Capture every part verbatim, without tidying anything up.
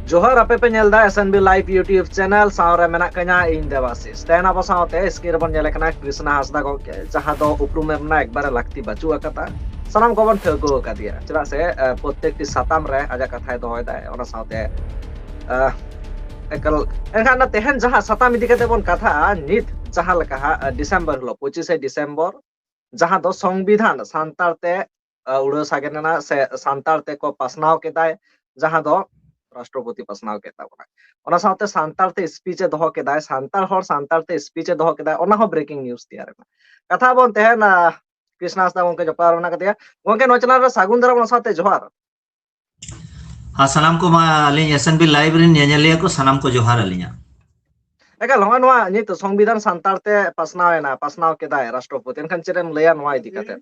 ᱡᱚᱦᱟᱨ, ᱟᱯᱮ ᱯᱮ ᱧᱮᱞ ᱫᱟ S N B Live YouTube channel, ᱥᱟᱶᱨᱮ ᱢᱮᱱᱟᱜ ᱠᱟᱹᱧᱟ ᱤᱧ ᱫᱮᱵᱟᱥᱤᱥ᱾ ᱛᱮᱦᱮᱧ ᱟᱵᱚ ᱥᱟᱶᱛᱮ screen ᱨᱮᱵᱚᱱ ᱧᱮᱞᱮ ᱠᱟᱱᱟ ᱠᱨᱤᱥᱱᱟ ᱦᱟᱸᱥᱫᱟ ᱜᱚᱢᱠᱮ, ᱡᱟᱦᱟᱸ ᱫᱚ ᱩᱯᱨᱩᱢ ᱮᱢ ᱨᱮᱱᱟᱜ ᱮᱠᱵᱟᱨᱮ ᱞᱟᱹᱠᱛᱤ ᱵᱟᱹᱪᱩᱜ ᱟᱠᱟᱫᱟ᱾ ᱥᱟᱱᱟᱢ ᱠᱚᱵᱚᱱ ᱴᱷᱟᱹᱣᱠᱟᱹ ᱟᱠᱟᱫᱮᱭᱟ, ᱪᱮᱫᱟᱜ ᱥᱮ ᱟᱸ, ᱯᱨᱚᱛᱮᱠᱴᱤ ᱥᱟᱛᱟᱢ ᱨᱮ ᱟᱡᱟᱜ ᱠᱟᱛᱷᱟᱭ ᱫᱚᱦᱚᱭ ᱫᱟᱭ᱾ ᱚᱱᱟ ᱥᱟᱶᱛᱮ ᱟᱸ, ᱮᱠᱟᱞ, ᱮᱱᱠᱷᱟᱱ ᱚᱱᱟ ᱛᱮᱦᱮᱧ ᱡᱟᱦᱟᱸ ᱥᱟᱛᱟᱢ ᱤᱫᱤ ᱠᱟᱛᱮ ᱵᱚᱱ ᱠᱟᱛᱷᱟᱜᱼᱟ, ᱱᱤᱛ ᱡᱟᱦᱟᱸ ᱞᱮᱠᱟ ᱦᱟᱸᱜ, ᱟᱸ, ᱰᱤᱥᱮᱢᱵᱚᱨ ᱦᱤᱞᱳᱜ, ᱯᱚᱸᱪᱤᱥᱮ ᱰᱤᱥᱮᱢᱵᱚᱨ, ᱡᱟᱦᱟᱸ ᱫᱚ ᱥᱚᱝᱵᱤᱫᱷᱟᱱ ᱥᱟᱱᱛᱟᱲ ᱛᱮ, ᱟᱸ, ᱩᱲᱟᱹᱣ ᱥᱟᱜᱮᱱ ᱮᱱᱟ ᱥᱮ ᱥᱟᱱᱛᱟᱲ ᱛᱮᱠᱚ ᱯᱟᱥᱱᱟᱣ ᱠᱮᱫᱟᱭ, ᱡᱟᱦᱟᱸ ᱫᱚ ᱨᱟᱥᱴᱨᱚᱯᱚᱛᱤ ᱯᱟᱥᱱᱟᱣ ᱠᱮᱫ ᱛᱟᱵᱚᱱᱟᱭ᱾ ᱚᱱᱟ ᱥᱟᱶᱛᱮ ᱥᱟᱱᱛᱟᱲ ᱛᱮ speech ᱮ ᱫᱚᱦᱚ ᱠᱮᱫᱟᱭ, ᱥᱟᱱᱛᱟᱲ ᱦᱚᱲ ᱥᱟᱱᱛᱟᱲ ᱛᱮ speech ᱮ ᱫᱚᱦᱚ ᱠᱮᱫᱟᱭ, ᱚᱱᱟ ᱦᱚᱸ breaking news ᱛᱮᱭᱟᱨ ᱮᱱᱟ᱾ ᱠᱟᱛᱷᱟ ᱵᱚᱱ ᱛᱮᱦᱮᱧ, ᱟᱸ, ᱠᱨᱤᱥᱱᱟ ᱦᱟᱸᱥᱫᱟ ᱜᱚᱢᱠᱮ ᱡᱚᱯᱲᱟᱣ ᱢᱮᱱᱟᱜ ᱠᱟᱫᱮᱭᱟ᱾ ᱜᱚᱢᱠᱮ, ᱱᱚᱣᱟ channel ᱨᱮ ᱥᱟᱹᱜᱩᱱ ᱫᱟᱨᱟᱢ, ᱚᱱᱟ ᱥᱟᱶᱛᱮ ᱡᱚᱦᱟᱨ᱾ ᱦᱮᱸ, ᱥᱟᱱᱟᱢ ᱠᱚ ᱢᱟ ᱟᱹᱞᱤᱧ S N B Live ᱨᱮᱱ ᱧᱮᱧᱮᱞᱤᱭᱟᱹ ᱠᱚ ᱥᱟᱱᱟᱢ ᱠᱚ ᱡᱚᱦᱟᱨ ᱟᱹᱞᱤᱧᱟ᱾ ᱮᱠᱟᱞ, ᱱᱚᱜᱼᱚᱭ ᱱᱚᱣᱟ ᱱᱤᱛ ᱥᱚᱝᱵᱤᱫᱷᱟᱱ ᱥᱟᱱᱛᱟᱲ ᱛᱮ ᱯᱟᱥᱱᱟᱣ ᱮᱱᱟ, ᱯᱟᱥᱱᱟᱣ ᱠᱮᱫᱟᱭ ᱨᱟᱥᱴᱨᱚᱯᱚᱛᱤ, ᱮᱱᱠᱷᱟᱱ ᱪᱮᱫ ᱮᱢ ᱞᱟᱹᱭᱟ ᱱᱚᱣᱟ ᱤᱫᱤ ᱠᱟᱛᱮ?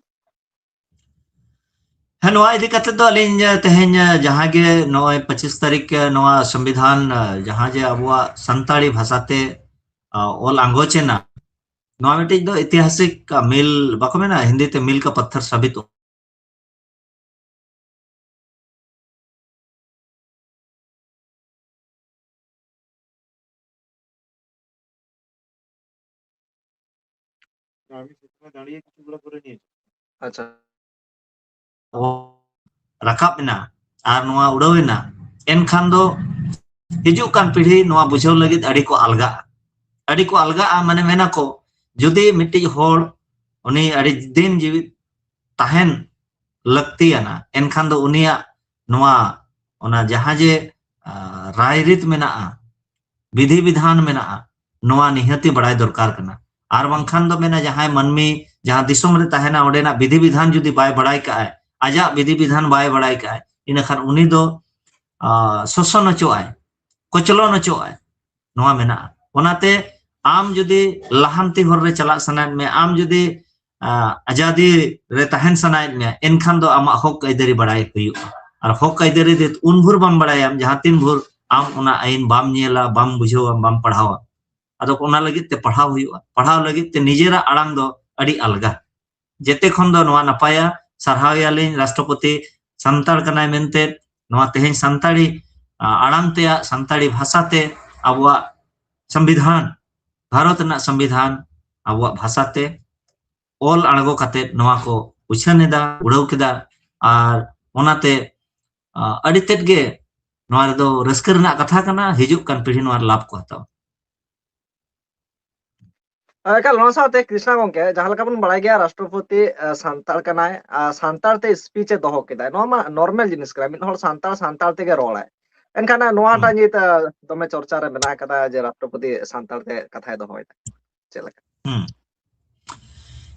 ᱦᱮᱸ, ᱱᱚᱣᱟ ᱤᱫᱤ ᱠᱟᱛᱮ ᱫᱚ ᱟᱹᱞᱤᱧ, ᱮ, ᱛᱮᱦᱮᱧ, ᱮ, ᱡᱟᱦᱟᱸ ᱜᱮ ᱱᱚᱜᱼᱚᱭ ᱯᱚᱸᱪᱤᱥ ᱛᱟᱹᱨᱤᱠᱷ, ᱮ, ᱱᱚᱣᱟ ᱥᱚᱝᱵᱤᱫᱷᱟᱱ, ᱮ, ᱡᱟᱦᱟᱸ ᱡᱮ ᱟᱵᱚᱣᱟᱜ ᱥᱟᱱᱛᱟᱲᱤ ᱵᱷᱟᱥᱟᱛᱮ, ᱟ, ᱚᱞ ᱟᱸᱜᱚᱪ ᱮᱱᱟ, ᱱᱚᱣᱟ ᱢᱤᱫᱴᱤᱡ ᱫᱚ ᱤᱛᱤᱦᱟᱥᱤᱠ, ᱟ, ᱢᱤᱞ, ᱵᱟᱠᱚ ᱢᱮᱱᱟ ᱦᱤᱱᱫᱤ ᱛᱮ ᱢᱤᱞ ᱠᱟ ᱯᱟᱛᱷᱟᱨ ᱥᱟᱵᱤᱛ ᱟᱪᱪᱷᱟ᱾ ᱨᱟᱠᱟᱵ ᱮᱱᱟ ᱟᱨ ᱱᱚᱣᱟ ᱩᱰᱟᱹᱣ ᱮᱱᱟ, ᱮᱱᱠᱷᱟᱱ ᱫᱚ ᱦᱤᱡᱩᱜ ᱠᱟᱱ ᱯᱤᱲᱦᱤ ᱱᱚᱣᱟ ᱵᱩᱡᱷᱟᱹᱣ ᱞᱟᱹᱜᱤᱫ ᱟᱹᱰᱤ ᱠᱚ ᱟᱞᱜᱟᱜᱼᱟ᱾ ᱟᱹᱰᱤ ᱠᱚ ᱟᱞᱜᱟᱜᱼᱟ, ᱢᱟᱱᱮ ᱢᱮᱱᱟ ᱠᱚ, ᱡᱩᱫᱤ ᱢᱤᱫᱴᱤᱡ ᱦᱚᱲ ᱩᱱᱤ ᱟᱹᱰᱤ ᱫᱤᱱ ᱡᱤᱣᱤᱫ ᱛᱟᱦᱮᱱ ᱞᱟᱹᱠᱛᱤᱭᱟᱱᱟ, ᱮᱱᱠᱷᱟᱱ ᱫᱚ ᱩᱱᱤᱭᱟᱜ ᱱᱚᱣᱟ, ᱚᱱᱟ ᱡᱟᱦᱟᱸ ᱡᱮ, ᱟ, ᱨᱟᱭᱨᱤᱛ ᱢᱮᱱᱟᱜᱼᱟ, ᱵᱤᱫᱷᱤ ᱵᱤᱫᱷᱟᱱ ᱢᱮᱱᱟᱜᱼᱟ, ᱱᱚᱣᱟ ᱱᱤᱦᱟᱹᱛᱤ ᱵᱟᱲᱟᱭ ᱫᱚᱨᱠᱟᱨ ᱠᱟᱱᱟ᱾ ᱟᱨ ᱵᱟᱝᱠᱷᱟᱱ ᱫᱚ ᱢᱮᱱᱟ, ᱡᱟᱦᱟᱸᱭ ᱢᱟᱹᱱᱢᱤ ᱡᱟᱦᱟᱸ ᱫᱤᱥᱚᱢ ᱨᱮ ᱛᱟᱦᱮᱱᱟ, ᱚᱸᱰᱮᱱᱟᱜ ᱵᱤᱫᱷᱤ ᱵᱤᱫᱷᱟᱱ ᱡᱩᱫᱤ ᱵᱟᱭ ᱵᱟᱲᱟᱭ ᱠᱟᱜᱼᱟᱭ, ᱟᱡᱟᱜ ᱵᱤᱫᱷᱤ ᱵᱤᱫᱷᱟᱱ ᱵᱟᱭ ᱵᱟᱲᱟᱭ ᱠᱟᱜᱼᱟᱭ, ᱤᱱᱟᱹᱠᱷᱟᱱ ᱩᱱᱤ ᱫᱚ, ᱟ, ᱥᱳᱥᱚᱱ ᱦᱚᱪᱚᱜᱼᱟᱭ, ᱠᱚᱪᱞᱚᱱ ᱦᱚᱪᱚᱜᱼᱟᱭ᱾ ᱱᱚᱣᱟ ᱢᱮᱱᱟᱜᱼᱟ᱾ ᱚᱱᱟᱛᱮ ᱟᱢ ᱡᱩᱫᱤ ᱞᱟᱦᱟᱱᱛᱤ ᱦᱚᱨ ᱨᱮ ᱪᱟᱞᱟᱜ ᱥᱟᱱᱟᱭᱮᱫ ᱢᱮᱭᱟ, ᱟᱢ ᱡᱩᱫᱤ, ᱟ, ᱟᱡᱟᱫᱤ ᱨᱮ ᱛᱟᱦᱮᱱ ᱥᱟᱱᱟᱭᱮᱫ ᱢᱮᱭᱟ, ᱮᱱᱠᱷᱟᱱ ᱫᱚ ᱟᱢᱟᱜ ᱦᱚᱠ ᱟᱹᱭᱫᱟᱹᱨᱤ ᱵᱟᱲᱟᱭ ᱦᱩᱭᱩᱜᱼᱟ᱾ ᱟᱨ ᱦᱚᱠ ᱟᱹᱭᱫᱟᱹᱨᱤ ᱫᱚ ᱩᱱ ᱵᱷᱳᱨ ᱵᱟᱢ ᱵᱟᱲᱟᱭᱟᱢ, ᱡᱟᱦᱟᱸ ᱛᱤᱱ ᱵᱷᱳᱨ ᱟᱢ ᱚᱱᱟ ᱟᱹᱭᱤᱱ ᱵᱟᱢ ᱧᱮᱞᱟ, ᱵᱟᱢ ᱵᱩᱡᱷᱟᱹᱣᱟ, ᱵᱟᱢ ᱯᱟᱲᱦᱟᱣᱟ᱾ ᱟᱫᱚ ᱚᱱᱟ ᱞᱟᱹᱜᱤᱫ ᱛᱮ ᱯᱟᱲᱦᱟᱣ ᱦᱩᱭᱩᱜᱼᱟ᱾ ᱯᱟᱲᱦᱟᱣ ᱞᱟᱹᱜᱤᱫ ᱛᱮ ᱱᱤᱡᱮᱨᱟᱜ ᱟᱲᱟᱝ ᱫᱚ ᱟᱹᱰᱤ ᱟᱞᱜᱟ᱾ ᱡᱮᱛᱮ ᱠᱷᱚᱱ ᱫᱚ ᱱᱚᱣᱟ ᱱᱟᱯᱟᱭᱟ, ᱥᱟᱨᱦᱟᱣᱮᱭᱟᱞᱤᱧ ᱨᱟᱥᱴᱨᱚᱯᱚᱛᱤ ᱥᱟᱱᱛᱟᱲ ᱠᱟᱱᱟᱭ ᱢᱮᱱᱛᱮ, ᱱᱚᱣᱟ ᱛᱮᱦᱮᱧ ᱥᱟᱱᱛᱟᱲᱤ ᱟᱲᱟᱝ ᱛᱮᱭᱟᱜ ᱥᱟᱱᱛᱟᱲᱤ ᱵᱷᱟᱥᱟ ᱛᱮ ᱟᱵᱚᱣᱟᱜ ᱥᱚᱝᱵᱤᱫᱷᱟᱱ, ᱵᱷᱟᱨᱚᱛ ᱨᱮᱱᱟᱜ ᱥᱚᱝᱵᱤᱫᱷᱟᱱ ᱟᱵᱚᱣᱟᱜ ᱵᱷᱟᱥᱟ ᱛᱮ ᱚᱞ ᱟᱬᱜᱚ ᱠᱟᱛᱮ ᱱᱚᱣᱟ ᱠᱚ ᱩᱪᱷᱟᱹᱱ ᱮᱫᱟ, ᱩᱲᱟᱹᱣ ᱠᱮᱫᱟ᱾ ᱟᱨ ᱚᱱᱟᱛᱮ ᱟᱹᱰᱤ ᱛᱮᱫ ᱜᱮ ᱱᱚᱣᱟ ᱨᱮᱫᱚ ᱨᱟᱹᱥᱠᱟᱹ ᱨᱮᱱᱟᱜ ᱠᱟᱛᱷᱟ ᱠᱟᱱᱟ, ᱦᱤᱡᱩᱜ ᱠᱟᱱ ᱯᱤᱲᱦᱤ ᱱᱚᱣᱟ ᱨᱮ ᱞᱟᱵᱷ ᱠᱚ ᱦᱟᱛᱟᱣᱟ᱾ ᱮᱠᱟᱞ, ᱱᱚᱣᱟ ᱥᱟᱶᱛᱮ ᱠᱨᱤᱥᱱᱟ ᱜᱚᱝᱠᱮ, ᱡᱟᱦᱟᱸ ᱞᱮᱠᱟ ᱵᱚᱱ ᱵᱟᱲᱟᱭ ᱜᱮᱭᱟ, ᱨᱟᱥᱴᱨᱚᱯᱚᱛᱤ ᱥᱟᱱᱛᱟᱲ ᱠᱟᱱᱟᱭ ᱟᱨ ᱥᱟᱱᱛᱟᱲ ᱛᱮ ᱥᱯᱤᱪ ᱮ ᱫᱚᱦᱚ ᱠᱮᱫᱟᱭ᱾ ᱱᱚᱣᱟ ᱢᱟ ᱱᱚᱨᱢᱟᱞ ᱡᱤᱱᱤᱥ ᱠᱟᱱᱟ, ᱢᱤᱫ ᱦᱚᱲ ᱥᱟᱱᱛᱟᱲ ᱥᱟᱱᱛᱟᱲ ᱛᱮᱜᱮ ᱨᱚᱲᱟᱭ᱾ ᱮᱱᱠᱷᱟᱱ ᱱᱚᱣᱟᱴᱟᱜ ᱱᱤᱛ ᱫᱚᱢᱮ ᱪᱚᱨᱪᱟ ᱨᱮ ᱢᱮᱱᱟᱜ ᱟᱠᱟᱫᱟ ᱡᱮ ᱨᱟᱥᱴᱨᱚᱯᱚᱛᱤ ᱥᱟᱱᱛᱟᱲ ᱛᱮ ᱠᱟᱛᱷᱟᱭ ᱫᱚᱦᱚᱭᱮᱫᱟ᱾ ᱪᱮᱫ ᱞᱮᱠᱟ?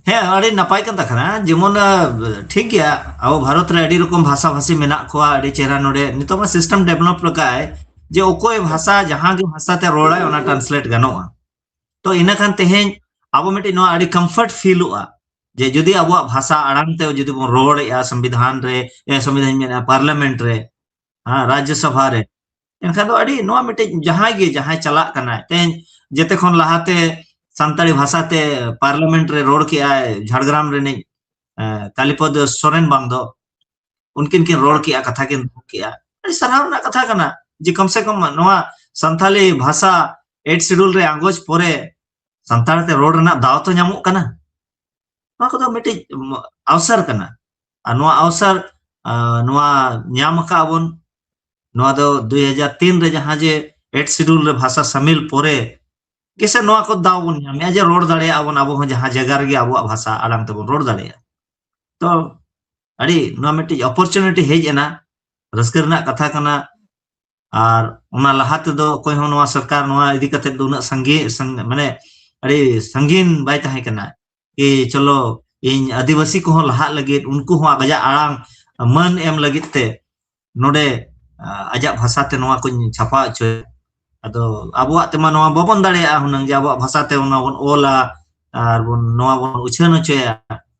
ᱦᱮᱸ, ᱟᱹᱰᱤ ᱱᱟᱯᱟᱭ ᱠᱟᱛᱷᱟ ᱠᱟᱱᱟ᱾ ᱡᱮᱢᱚᱱ ᱴᱷᱤᱠ ᱜᱮᱭᱟ, ᱟᱵᱚ ᱵᱷᱟᱨᱚᱛ ᱨᱮ ᱟᱹᱰᱤ ᱨᱚᱠᱚᱢ ᱵᱷᱟᱥᱟ ᱵᱷᱟᱥᱤ ᱢᱮᱱᱟᱜ ᱠᱚᱣᱟ, ᱟᱹᱰᱤ ᱪᱮᱦᱨᱟ᱾ ᱱᱚᱰᱮ ᱱᱤᱛᱚᱜ ᱢᱟ ᱥᱤᱥᱴᱮᱢ ᱰᱮᱵᱷᱞᱚᱯ ᱞᱮᱠᱟᱭ ᱡᱮ ᱚᱠᱚᱭ ᱵᱷᱟᱥᱟ, ᱡᱟᱦᱟᱸ ᱜᱮ ᱵᱷᱟᱥᱟ ᱛᱮ ᱨᱚᱲᱟᱭ, ᱚᱱᱟ ᱴᱨᱟᱱᱥᱞᱮᱴ ᱜᱟᱱᱚᱜᱼᱟ᱾ ᱛᱚ ᱤᱱᱟᱹ ᱠᱷᱟᱱ ᱛᱮᱦᱮᱧ ᱟᱵᱚ ᱢᱤᱫᱴᱤᱡ ᱱᱚᱣᱟ ᱟᱹᱰᱤ ᱠᱚᱢᱯᱷᱚᱨᱴ ᱯᱷᱤᱞᱚᱜᱼᱟ ᱡᱮ ᱡᱩᱫᱤ ᱟᱵᱚᱣᱟᱜ ᱵᱷᱟᱥᱟ ᱟᱲᱟᱝ ᱛᱮ ᱡᱩᱫᱤ ᱵᱚᱱ ᱨᱚᱲᱮᱫᱼᱟ ᱥᱚᱝᱵᱤᱫᱷᱟᱱ ᱨᱮ, ᱥᱚᱝᱵᱤᱫᱷᱟᱱ ᱢᱮᱱᱟ, ᱯᱟᱨᱞᱟᱢᱮᱱᱴ ᱨᱮ, ᱦᱮᱸ, ᱨᱟᱡᱽᱡᱚ ᱥᱚᱵᱷᱟ ᱨᱮ, ᱮᱱᱠᱷᱟᱱ ᱫᱚ ᱟᱹᱰᱤ ᱱᱚᱣᱟ ᱢᱤᱫᱴᱤᱡ ᱡᱟᱦᱟᱸᱭ ᱜᱮ, ᱡᱟᱦᱟᱸᱭ ᱪᱟᱞᱟᱜ ᱠᱟᱱᱟᱭ, ᱛᱮᱦᱮᱧ ᱡᱮᱛᱮ ᱠᱷᱚᱱ ᱞᱟᱦᱟᱛᱮ ᱥᱟᱱᱛᱟᱲᱤ ᱵᱷᱟᱥᱟ ᱛᱮ ᱯᱟᱨᱞᱟᱢᱮᱱᱴ ᱨᱮ ᱨᱚᱲ ᱠᱮᱜᱼᱟᱭ ᱡᱷᱟᱲᱜᱨᱟᱢ ᱨᱤᱱᱤᱡ ᱠᱟᱞᱤᱯᱚᱫ ᱥᱚᱨᱮᱱ ᱵᱟᱝ ᱫᱚ, ᱩᱱᱠᱤᱱ ᱠᱤᱱ ᱨᱚᱲ ᱠᱮᱜᱼᱟ, ᱠᱟᱛᱷᱟ ᱠᱤᱱ ᱫᱚᱦᱚ ᱠᱮᱜᱼᱟ᱾ ᱟᱹᱰᱤ ᱥᱟᱨᱦᱟᱣ ᱨᱮᱱᱟᱜ ᱠᱟᱛᱷᱟ ᱠᱟᱱᱟ ᱡᱮ ᱠᱚᱢ ᱥᱮ ᱠᱚᱢ ᱱᱚᱣᱟ ᱥᱟᱱᱛᱟᱲᱤ ᱵᱷᱟᱥᱟ ᱮᱭᱤᱴ ᱥᱤᱰᱩᱞ ᱨᱮ ᱟᱸᱜᱚᱪ ᱯᱚᱨᱮ ᱥᱟᱱᱛᱟᱲ ᱛᱮ ᱨᱚᱲ ᱨᱮᱱᱟᱜ ᱫᱟᱣ ᱛᱚ ᱧᱟᱢᱚᱜ ᱠᱟᱱᱟ᱾ ᱱᱚᱣᱟ ᱠᱚᱫᱚ ᱢᱤᱫᱴᱤᱡ ᱟᱣᱥᱟᱨ ᱠᱟᱱᱟ᱾ ᱟᱨ ᱱᱚᱣᱟ ᱟᱣᱥᱟᱨ ᱱᱚᱣᱟ ᱧᱟᱢ ᱟᱠᱟᱫ ᱵᱚᱱ, ᱱᱚᱣᱟ ᱫᱚ ᱫᱩᱭ ᱦᱟᱡᱟᱨ ᱛᱤᱱ ᱨᱮ ᱡᱟᱦᱟᱸ ᱡᱮ ᱮᱭᱤᱴ ᱥᱤᱰᱩᱞ ᱨᱮ ᱵᱷᱟᱥᱟ ᱥᱟᱢᱤᱞ ᱯᱚᱨᱮ ᱜᱮᱥᱮ ᱱᱚᱣᱟ ᱠᱚ ᱫᱟᱣ ᱵᱚᱱ ᱧᱟᱢᱮᱜᱼᱟ ᱡᱮ ᱨᱚᱲ ᱫᱟᱲᱮᱭᱟᱜᱼᱟ ᱵᱚᱱ, ᱟᱵᱚ ᱦᱚᱸ ᱡᱟᱦᱟᱸ ᱡᱟᱭᱜᱟ ᱨᱮᱜᱮ ᱟᱵᱚᱣᱟᱜ ᱵᱷᱟᱥᱟ ᱟᱲᱟᱝ ᱛᱮᱵᱚᱱ ᱨᱚᱲ ᱫᱟᱲᱮᱭᱟᱜᱼᱟ᱾ ᱛᱚ ᱟᱹᱰᱤ ᱱᱚᱣᱟ ᱢᱤᱫᱴᱤᱡ ᱚᱯᱚᱨᱪᱩᱱᱤᱴᱤ ᱦᱮᱡ ᱮᱱᱟ, ᱨᱟᱹᱥᱠᱟᱹ ᱨᱮᱱᱟᱜ ᱠᱟᱛᱷᱟ ᱠᱟᱱᱟ᱾ ᱟᱨ ᱚᱱᱟ ᱞᱟᱦᱟ ᱛᱮᱫᱚ ᱚᱠᱚᱭ ᱦᱚᱸ ᱱᱚᱣᱟ ᱥᱚᱨᱠᱟᱨ ᱱᱚᱣᱟ ᱤᱫᱤ ᱠᱟᱛᱮ ᱫᱚ ᱩᱱᱟᱹᱜ ᱥᱟᱸᱜᱮ, ᱥᱟᱸᱜᱮ, ᱢᱟᱱᱮ ᱟᱹᱰᱤ ᱥᱟᱺᱜᱤᱧ ᱵᱟᱭ ᱛᱟᱦᱮᱸ ᱠᱟᱱᱟ᱾ ᱠᱤ ᱪᱚᱞᱚ ᱤᱧ ᱟᱹᱫᱤᱵᱟᱹᱥᱤ ᱠᱚᱦᱚᱸ ᱞᱟᱦᱟᱜ ᱞᱟᱹᱜᱤᱫ, ᱩᱱᱠᱩ ᱦᱚᱸ ᱟᱡᱟᱜ ᱟᱲᱟᱝ ᱢᱟᱹᱱ ᱮᱢ ᱞᱟᱹᱜᱤᱫ ᱛᱮ ᱱᱚᱰᱮ ᱟᱡᱟᱜ ᱵᱷᱟᱥᱟ ᱛᱮ ᱱᱚᱣᱟ ᱠᱚᱧ ᱪᱷᱟᱯᱟ ᱦᱚᱪᱚᱭᱟ᱾ ᱟᱫᱚ ᱟᱵᱚᱣᱟᱜ ᱛᱮᱢᱟ ᱱᱚᱣᱟ ᱵᱟᱵᱚᱱ ᱫᱟᱲᱮᱭᱟᱜᱼᱟ ᱦᱩᱱᱟᱹᱝ ᱡᱮ ᱟᱵᱚᱣᱟᱜ ᱵᱷᱟᱥᱟ ᱛᱮ ᱚᱱᱟ ᱵᱚᱱ ᱚᱞᱟ ᱟᱨ ᱵᱚᱱ ᱱᱚᱣᱟ ᱵᱚᱱ ᱩᱪᱷᱟᱹᱱ ᱦᱚᱪᱚᱭᱟ,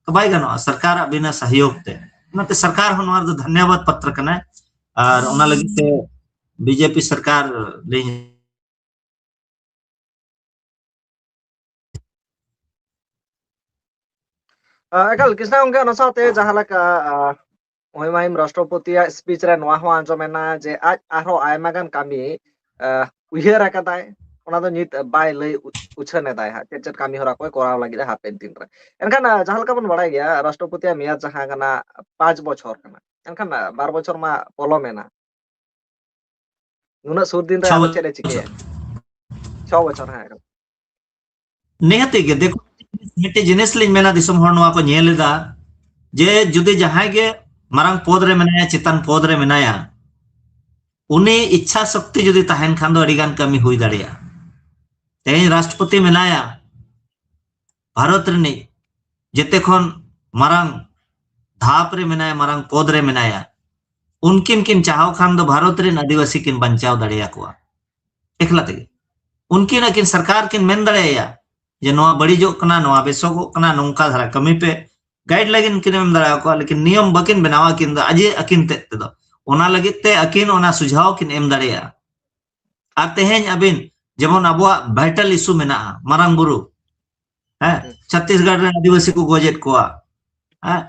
ᱛᱚ ᱵᱟᱭ ᱜᱟᱱᱚᱜᱼᱟ ᱥᱚᱨᱠᱟᱨᱟᱜ ᱵᱤᱱᱟᱹ ᱥᱚᱦᱭᱳᱜᱽ ᱛᱮ᱾ ᱚᱱᱟᱛᱮ ᱥᱚᱨᱠᱟᱨ ᱦᱚᱸ ᱱᱚᱣᱟ ᱨᱮᱫᱚ ᱫᱷᱚᱱᱭᱚᱵᱟᱫ ᱯᱟᱛᱨᱚ ᱠᱟᱱᱟᱭ ᱟᱨ ᱚᱱᱟ ᱞᱟᱹᱜᱤᱫ ᱛᱮ ᱵᱤᱡᱮᱯᱤ ᱥᱚᱨᱠᱟᱨ ᱞᱤᱧ ᱮᱠᱟᱞ ᱠᱨᱤᱥᱱᱟ ᱜᱚᱝᱠᱮ, ᱚᱱᱟ ᱥᱟᱶᱛᱮ ᱡᱟᱦᱟᱸ ᱞᱮᱠᱟ ᱦᱚᱭ ᱢᱟᱭᱤᱢ ᱨᱟᱥᱴᱨᱚᱯᱚᱛᱤᱭᱟᱜ ᱥᱯᱤᱪ ᱨᱮ ᱱᱚᱣᱟ ᱦᱚᱸ ᱟᱸᱡᱚᱢᱮᱱᱟ ᱡᱮ ᱟᱡ ᱟᱨᱦᱚᱸ ᱟᱭᱢᱟ ᱜᱟᱱ ᱠᱟᱹᱢᱤ ᱩᱭᱦᱟᱹᱨ ᱟᱠᱟᱫᱟᱭ, ᱚᱱᱟ ᱫᱚ ᱱᱤᱛ ᱵᱟᱭ ᱞᱟᱹᱭ ᱩᱪᱷᱟᱹᱱ ᱮᱫᱟᱭ ᱦᱟᱸᱜ, ᱪᱮᱫ ᱪᱮᱫ ᱠᱟᱹᱢᱤ ᱦᱚᱨᱟ ᱠᱚᱭ ᱠᱚᱨᱟᱣ ᱞᱟᱹᱜᱤᱫ ᱦᱟᱯᱮᱱ ᱫᱤᱱ ᱨᱮ᱾ ᱮᱱᱠᱷᱟᱱ ᱡᱟᱦᱟᱸ ᱞᱮᱠᱟ ᱵᱚᱱ ᱵᱟᱲᱟᱭ ᱜᱮᱭᱟ, ᱨᱟᱥᱴᱨᱚᱯᱚᱛᱤᱭᱟᱜ ᱢᱮᱭᱟᱫ ᱡᱟᱦᱟᱸ ᱠᱟᱱᱟ ᱯᱟᱸᱪ ᱵᱚᱪᱷᱚᱨ ᱠᱟᱱᱟ, ᱮᱱᱠᱷᱟᱱ ᱵᱟᱨ ᱵᱚᱪᱷᱚᱨ ᱢᱟ ᱯᱚᱞᱚᱢᱮᱱᱟ᱾ ᱱᱩᱱᱟᱹᱜ ᱥᱩᱨ ᱫᱤᱱ ᱨᱮ ᱟᱨᱚ ᱪᱮᱫ ᱮ ᱪᱤᱠᱟᱹᱭᱟ? ᱪᱷᱚ ᱵᱚᱪᱷᱚᱨ, ᱦᱮᱸ᱾ ᱱᱤᱦᱟᱹᱛᱤ ᱜᱮ, ᱫᱮᱠᱷᱚ, ᱢᱤᱫᱴᱮᱡ ᱡᱤᱱᱤᱥ ᱞᱤᱧ ᱢᱮᱱᱟ, ᱫᱤᱥᱚᱢ ᱦᱚᱲ ᱱᱚᱣᱟ ᱠᱚ ᱧᱮᱞ ᱮᱫᱟ ᱡᱮ ᱡᱩᱫᱤ ᱡᱟᱦᱟᱸᱭ ᱜᱮ ᱢᱟᱨᱟᱝ ᱯᱚᱫᱽ ᱨᱮ ᱢᱮᱱᱟᱭᱟ, ᱪᱮᱛᱟᱱ ᱯᱚᱫᱽ ᱨᱮ ᱢᱮᱱᱟᱭᱟ, ᱩᱱᱤ ᱤᱪᱪᱷᱟ ᱥᱚᱠᱛᱤ ᱡᱩᱫᱤ ᱛᱟᱦᱮᱱ ᱠᱷᱟᱱ ᱫᱚ ᱟᱹᱰᱤ ᱜᱟᱱ ᱠᱟᱹᱢᱤ ᱦᱩᱭ ᱫᱟᱲᱮᱭᱟᱜᱼᱟ᱾ ᱛᱮᱦᱮᱧ ᱨᱟᱥᱴᱨᱚᱯᱚᱛᱤ ᱢᱮᱱᱟᱭᱟ ᱵᱷᱟᱨᱚᱛ ᱨᱤᱱᱤᱡ, ᱡᱮᱛᱮ ᱠᱷᱚᱱ ᱢᱟᱨᱟᱝ ᱫᱷᱟᱯ ᱨᱮ ᱢᱮᱱᱟᱭᱟ, ᱢᱟᱨᱟᱝ ᱯᱚᱫᱽ ᱨᱮ ᱢᱮᱱᱟᱭᱟ, ᱩᱱᱠᱤᱱ ᱠᱤᱱ ᱪᱟᱦᱟᱣ ᱠᱷᱟᱱ ᱫᱚ ᱵᱷᱟᱨᱚᱛ ᱨᱮᱱ ᱟᱹᱫᱤᱵᱟᱹᱥᱤ ᱠᱤᱱ ᱵᱟᱧᱪᱟᱣ ᱫᱟᱲᱮᱭᱟᱠᱚᱣᱟ ᱮᱠᱞᱟ ᱛᱮᱜᱮ᱾ ᱩᱱᱠᱤᱱ ᱟᱹᱠᱤᱱ ᱥᱚᱨᱠᱟᱨ ᱠᱤᱱ ᱢᱮᱱ ᱫᱟᱲᱮᱭᱟᱭᱟ ᱡᱮ ᱱᱚᱣᱟ ᱵᱟᱹᱲᱤᱡᱚᱜ ᱠᱟᱱᱟ, ᱱᱚᱣᱟ ᱵᱮᱥᱚᱜᱚᱜ ᱠᱟᱱᱟ, ᱱᱚᱝᱠᱟ ᱫᱷᱟᱨᱟ ᱠᱟᱹᱢᱤ ᱯᱮ, ᱜᱟᱭᱤᱰ ᱞᱟᱭᱤᱱ ᱠᱤᱱ ᱮᱢ ᱫᱟᱲᱮᱭᱟᱠᱚᱣᱟ, ᱞᱮᱠᱤᱱ ᱱᱤᱭᱚᱢ ᱵᱟᱹᱠᱤᱱ ᱵᱮᱱᱟᱣᱟ ᱟᱹᱠᱤᱱ ᱫᱚ ᱟᱡᱮ ᱟᱹᱠᱤᱱ ᱛᱮᱫ ᱛᱮᱫᱚ᱾ ᱚᱱᱟ ᱞᱟᱹᱜᱤᱫ ᱛᱮ ᱟᱹᱠᱤᱱ ᱚᱱᱟ ᱥᱩᱡᱷᱟᱣ ᱠᱤᱱ ᱮᱢ ᱫᱟᱲᱮᱭᱟᱜᱼᱟ᱾ ᱟᱨ ᱛᱮᱦᱮᱧ ᱟᱹᱵᱤᱱ ᱡᱮᱢᱚᱱ ᱟᱵᱚᱣᱟᱜ ᱵᱷᱟᱭᱴᱟᱞ ᱤᱥᱩ ᱢᱮᱱᱟᱜᱼᱟ, ᱢᱟᱨᱟᱝ ᱵᱩᱨᱩ, ᱦᱮᱸ, ᱦᱩᱸ᱾ ᱪᱷᱟᱛᱤᱥᱜᱚᱲ ᱨᱮ ᱟᱹᱫᱤᱵᱟᱹᱥᱤ ᱠᱚ ᱜᱚᱡᱮᱫ ᱠᱚᱣᱟ, ᱦᱮᱸ,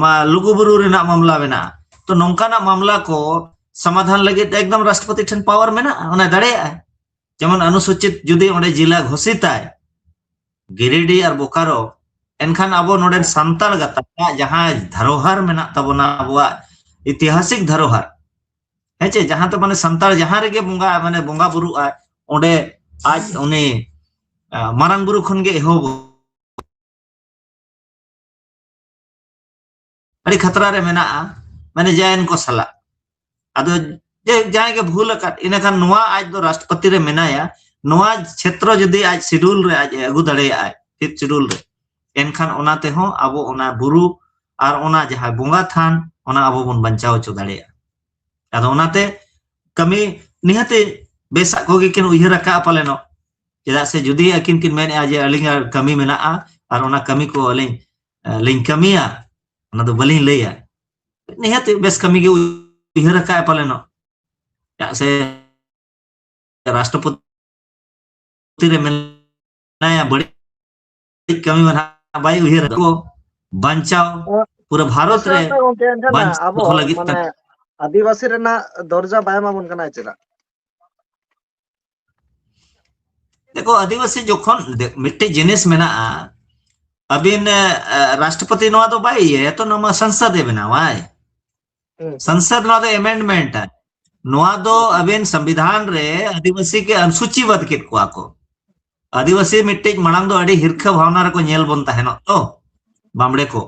ᱢᱟ ᱞᱩᱜᱩ ᱵᱩᱨᱩ ᱨᱮᱱᱟᱜ ᱢᱟᱢᱞᱟ ᱢᱮᱱᱟᱜᱼᱟ᱾ ᱛᱚ ᱱᱚᱝᱠᱟᱱᱟᱜ ᱢᱟᱢᱞᱟ ᱠᱚ ᱥᱚᱢᱟᱫᱷᱟᱱ ᱞᱟᱹᱜᱤᱫ ᱮᱠᱫᱚᱢ ᱨᱟᱥᱴᱨᱚᱯᱚᱛᱤ ᱴᱷᱮᱱ ᱯᱟᱣᱟᱨ ᱢᱮᱱᱟᱜᱼᱟ, ᱚᱱᱟ ᱫᱟᱲᱮᱭᱟᱜᱼᱟᱭ᱾ ᱡᱮᱢᱚᱱ ᱚᱱᱩᱥᱩᱪᱤᱛ ᱡᱩᱫᱤ ᱚᱸᱰᱮ ᱡᱮᱞᱟ ᱜᱷᱳᱥᱤᱛᱟᱭ, ᱜᱤᱨᱤᱰᱤ ᱟᱨ ᱵᱳᱠᱟᱨᱳ, ᱮᱱᱠᱷᱟᱱ ᱟᱵᱚ ᱱᱚᱰᱮᱱ ᱥᱟᱱᱛᱟᱲ ᱜᱟᱛᱟᱠ ᱡᱟᱦᱟᱸ ᱫᱷᱟᱨᱚᱦᱟᱨ ᱢᱮᱱᱟᱜ ᱛᱟᱵᱚᱱᱟ, ᱟᱵᱚᱣᱟᱜ ᱤᱛᱤᱦᱟᱥᱤᱠ ᱫᱷᱟᱨᱚᱦᱟᱨ, ᱦᱮᱸ ᱪᱮ, ᱡᱟᱦᱟᱸ ᱛᱮ ᱢᱟᱱᱮ ᱥᱟᱱᱛᱟᱲ ᱡᱟᱦᱟᱸ ᱨᱮᱜᱮ ᱵᱚᱸᱜᱟ, ᱢᱟᱱᱮ ᱵᱚᱸᱜᱟ ᱵᱩᱨᱩᱜᱼᱟ, ᱚᱸᱰᱮ ᱟᱡ ᱩᱱᱤ, ᱟ, ᱢᱟᱨᱟᱝ ᱵᱩᱨᱩ ᱠᱷᱚᱱ ᱜᱮ ᱮᱦᱚᱵᱚᱜ ᱟᱹᱰᱤ ᱠᱷᱟᱛᱨᱟ ᱨᱮ ᱢᱮᱱᱟᱜᱼᱟ, ᱢᱟᱱᱮ ᱡᱟᱭᱮᱱ ᱠᱚ ᱥᱟᱞᱟᱜ᱾ ᱟᱫᱚ ᱡᱮ ᱡᱟᱦᱟᱸᱭ ᱜᱮ ᱵᱷᱩᱞ ᱟᱠᱟᱫ, ᱤᱱᱟᱹᱠᱷᱟᱱ ᱱᱚᱣᱟ ᱟᱡ ᱫᱚ ᱨᱟᱥᱴᱨᱚᱯᱚᱛᱤ ᱨᱮ ᱢᱮᱱᱟᱭᱟ, ᱱᱚᱣᱟ ᱪᱷᱮᱛᱨᱚ ᱡᱩᱫᱤ ᱟᱡ ᱥᱤᱰᱩᱞ ᱨᱮ ᱟᱡ ᱮ ᱟᱹᱜᱩ ᱫᱟᱲᱮᱭᱟᱜᱼᱟᱭ, ᱯᱷᱤᱯᱛᱷ ᱥᱤᱰᱩᱞ ᱨᱮ, ᱮᱱᱠᱷᱟᱱ ᱚᱱᱟ ᱛᱮᱦᱚᱸ ᱟᱵᱚ ᱚᱱᱟ ᱵᱩᱨᱩ ᱟᱨ ᱚᱱᱟ ᱡᱟᱦᱟᱸ ᱵᱚᱸᱜᱟ ᱛᱷᱟᱱ, ᱚᱱᱟ ᱟᱵᱚ ᱵᱚᱱ ᱵᱟᱧᱪᱟᱣ ᱦᱚᱪᱚ ᱫᱟᱲᱮᱭᱟᱜᱼᱟ᱾ ᱟᱫᱚ ᱚᱱᱟᱛᱮ ᱠᱟᱹᱢᱤ ᱱᱤᱦᱟᱹᱛᱤ ᱵᱮᱥᱟᱜ ᱠᱚᱜᱮ ᱠᱤᱱ ᱩᱭᱦᱟᱹᱨ ᱟᱠᱟᱫᱼᱟ ᱯᱟᱞᱮᱱᱚᱜ, ᱪᱮᱫᱟᱜ ᱥᱮ ᱡᱩᱫᱤ ᱟᱹᱠᱤᱱ ᱠᱤᱱ ᱢᱮᱱᱮᱫᱼᱟ ᱡᱮ ᱟᱹᱞᱤᱧᱟᱜ ᱠᱟᱹᱢᱤ ᱢᱮᱱᱟᱜᱼᱟ ᱟᱨ ᱚᱱᱟ ᱠᱟᱹᱢᱤ ᱠᱚ ᱟᱹᱞᱤᱧ, ᱮ, ᱞᱤᱧ ᱠᱟᱹᱢᱤᱭᱟ, ᱚᱱᱟ ᱫᱚ ᱵᱟᱹᱞᱤᱧ ᱞᱟᱹᱭᱟ, ᱱᱤᱦᱟᱹᱛᱤ ᱵᱮᱥ ᱠᱟᱹᱢᱤ ᱜᱮ ᱩᱭᱦᱟᱹᱨ ᱟᱠᱟᱫᱼᱟ ᱯᱟᱞᱮᱱᱚᱜ, ᱪᱮᱫᱟᱜ ᱥᱮ ᱨᱟᱥᱴᱨᱚᱯᱚᱛᱤ ᱨᱮ ᱢᱮᱱᱟᱭᱟ, ᱵᱟᱹᱲᱤᱡ ᱠᱟᱹᱢᱤ ᱢᱟ ᱱᱟᱦᱟᱜ ᱵᱟᱭ ᱩᱭᱦᱟᱹᱨ ᱠᱚ ᱵᱟᱧᱪᱟᱣ᱾ ᱯᱩᱨᱟᱹ ᱵᱷᱟᱨᱚᱛ ᱨᱮ ᱜᱚᱝᱠᱮ ᱮᱱᱠᱷᱟᱱ ᱵᱟᱧᱪᱟᱣ ᱟᱵᱚ ᱫᱚᱦᱚ ᱞᱟᱹᱜᱤᱫ ᱢᱟᱱᱮ ᱟᱹᱫᱤᱵᱟᱹᱥᱤ ᱨᱮᱱᱟᱜ ᱫᱚᱨᱡᱟ ᱵᱟᱭ ᱮᱢᱟ ᱵᱚᱱ ᱠᱟᱱᱟ ᱪᱮᱫᱟᱜ? ᱫᱮᱠᱷᱚ, ᱟᱹᱫᱤᱵᱟᱹᱥᱤ ᱡᱚᱠᱷᱚᱱ ᱫᱮ- ᱢᱤᱫᱴᱮᱡ ᱡᱤᱱᱤᱥ ᱢᱮᱱᱟᱜᱼᱟ, ᱟᱹᱵᱤᱱ ᱮ, ᱮ, ᱨᱟᱥᱴᱨᱚᱯᱚᱛᱤ ᱱᱚᱣᱟ ᱫᱚ ᱵᱟᱭ ᱤᱭᱟᱹᱭᱟ ᱛᱚ, ᱱᱚᱣᱟ ᱢᱟ ᱥᱚᱝᱥᱚᱫ ᱮ ᱵᱮᱱᱟᱣᱟᱭ᱾ ᱦᱩᱸ᱾ ᱥᱚᱝᱥᱚᱫ ᱱᱚᱣᱟ ᱫᱚ ᱮᱢᱮᱱᱰᱢᱮᱱᱴ ᱟᱭ᱾ ᱱᱚᱣᱟ ᱫᱚ ᱟᱹᱵᱤᱱ ᱥᱚᱝᱵᱤᱫᱷᱟᱱ ᱨᱮ ᱟᱹᱫᱤᱵᱟᱹᱥᱤ ᱜᱮ ᱚᱱᱩᱥᱩᱪᱤᱵᱟᱫ ᱠᱮᱫ ᱠᱚᱣᱟ ᱠᱚ᱾ ᱟᱹᱫᱤᱵᱟᱹᱥᱤ ᱢᱤᱫᱴᱮᱡ ᱢᱟᱲᱟᱝ ᱫᱚ ᱟᱹᱰᱤ ᱦᱤᱨᱠᱷᱟᱹ ᱵᱷᱟᱵᱽᱱᱟ ᱨᱮᱠᱚ ᱧᱮᱞ ᱵᱚᱱ ᱛᱟᱦᱮᱱᱚᱜ ᱛᱚ, ᱵᱟᱢᱲᱮ ᱠᱚ᱾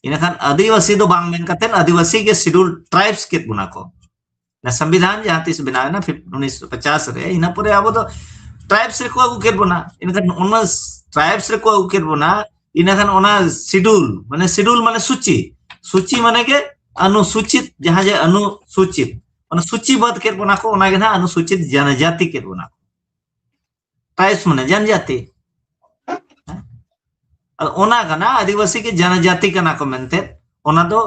ᱤᱱᱟᱹᱠᱷᱟᱱ ᱟᱹᱫᱤᱵᱟᱹᱥᱤ ᱫᱚ ᱵᱟᱝ ᱢᱮᱱ ᱠᱟᱛᱮ ᱟᱹᱫᱤᱵᱟᱹᱥᱤ ᱜᱮ ᱥᱤᱰᱩᱞ ᱴᱨᱟᱭᱤᱵᱥ ᱠᱮᱫ ᱵᱚᱱᱟ ᱠᱚ᱾ ᱚᱱᱟ ᱥᱚᱝᱵᱤᱫᱷᱟᱱ ᱡᱟᱦᱟᱸ ᱛᱤᱥ ᱵᱮᱱᱟᱣ ᱮᱱᱟ ᱩᱱᱤᱥᱥᱚ ᱯᱚᱪᱟᱥ ᱨᱮ, ᱤᱱᱟᱹ ᱯᱚᱨᱮ ᱟᱵᱚ ᱫᱚ ᱴᱨᱟᱭᱤᱵᱥ ᱨᱮᱠᱚ ᱟᱹᱜᱩ ᱠᱮᱫ ᱵᱚᱱᱟ᱾ ᱤᱱᱟᱹᱠᱷᱟᱱ ᱚᱱᱟ ᱴᱨᱟᱭᱤᱵᱥ ᱨᱮᱠᱚ ᱟᱹᱜᱩ ᱠᱮᱫ ᱵᱚᱱᱟ, ᱤᱱᱟᱹᱠᱷᱟᱱ ᱚᱱᱟ ᱥᱤᱰᱩᱞ, ᱢᱟᱱᱮ ᱥᱤᱰᱩᱞ ᱢᱟᱱᱮ ᱥᱩᱪᱤ, ᱥᱩᱪᱤ ᱢᱟᱱᱮ ᱜᱮ ᱚᱱᱩᱥᱩᱪᱤᱛ, ᱡᱟᱦᱟᱸ ᱡᱮ ᱚᱱᱩᱥᱩᱪᱤᱛ, ᱚᱱᱟ ᱥᱩᱪᱤ ᱵᱟᱫ ᱠᱮᱫ ᱵᱚᱱᱟ ᱠᱚ, ᱚᱱᱟ ᱜᱮ ᱱᱟᱦᱟᱜ ᱚᱱᱩᱥᱩᱪᱤᱛ ᱡᱟᱱᱟᱡᱟᱛᱤ ᱠᱮᱫ ᱵᱚᱱᱟ ᱠᱚ᱾ ᱴᱨᱟᱭᱤᱵᱥ ᱢᱟᱱᱮ ᱡᱟᱱᱡᱟᱛᱤ᱾ ᱟᱫᱚ ᱚᱱᱟ ᱠᱟᱱᱟ, ᱟᱹᱫᱤᱵᱟᱹᱥᱤ ᱜᱮ ᱡᱟᱱᱡᱟᱛᱤ ᱠᱟᱱᱟ ᱠᱚ ᱢᱮᱱᱛᱮ, ᱚᱱᱟ ᱫᱚ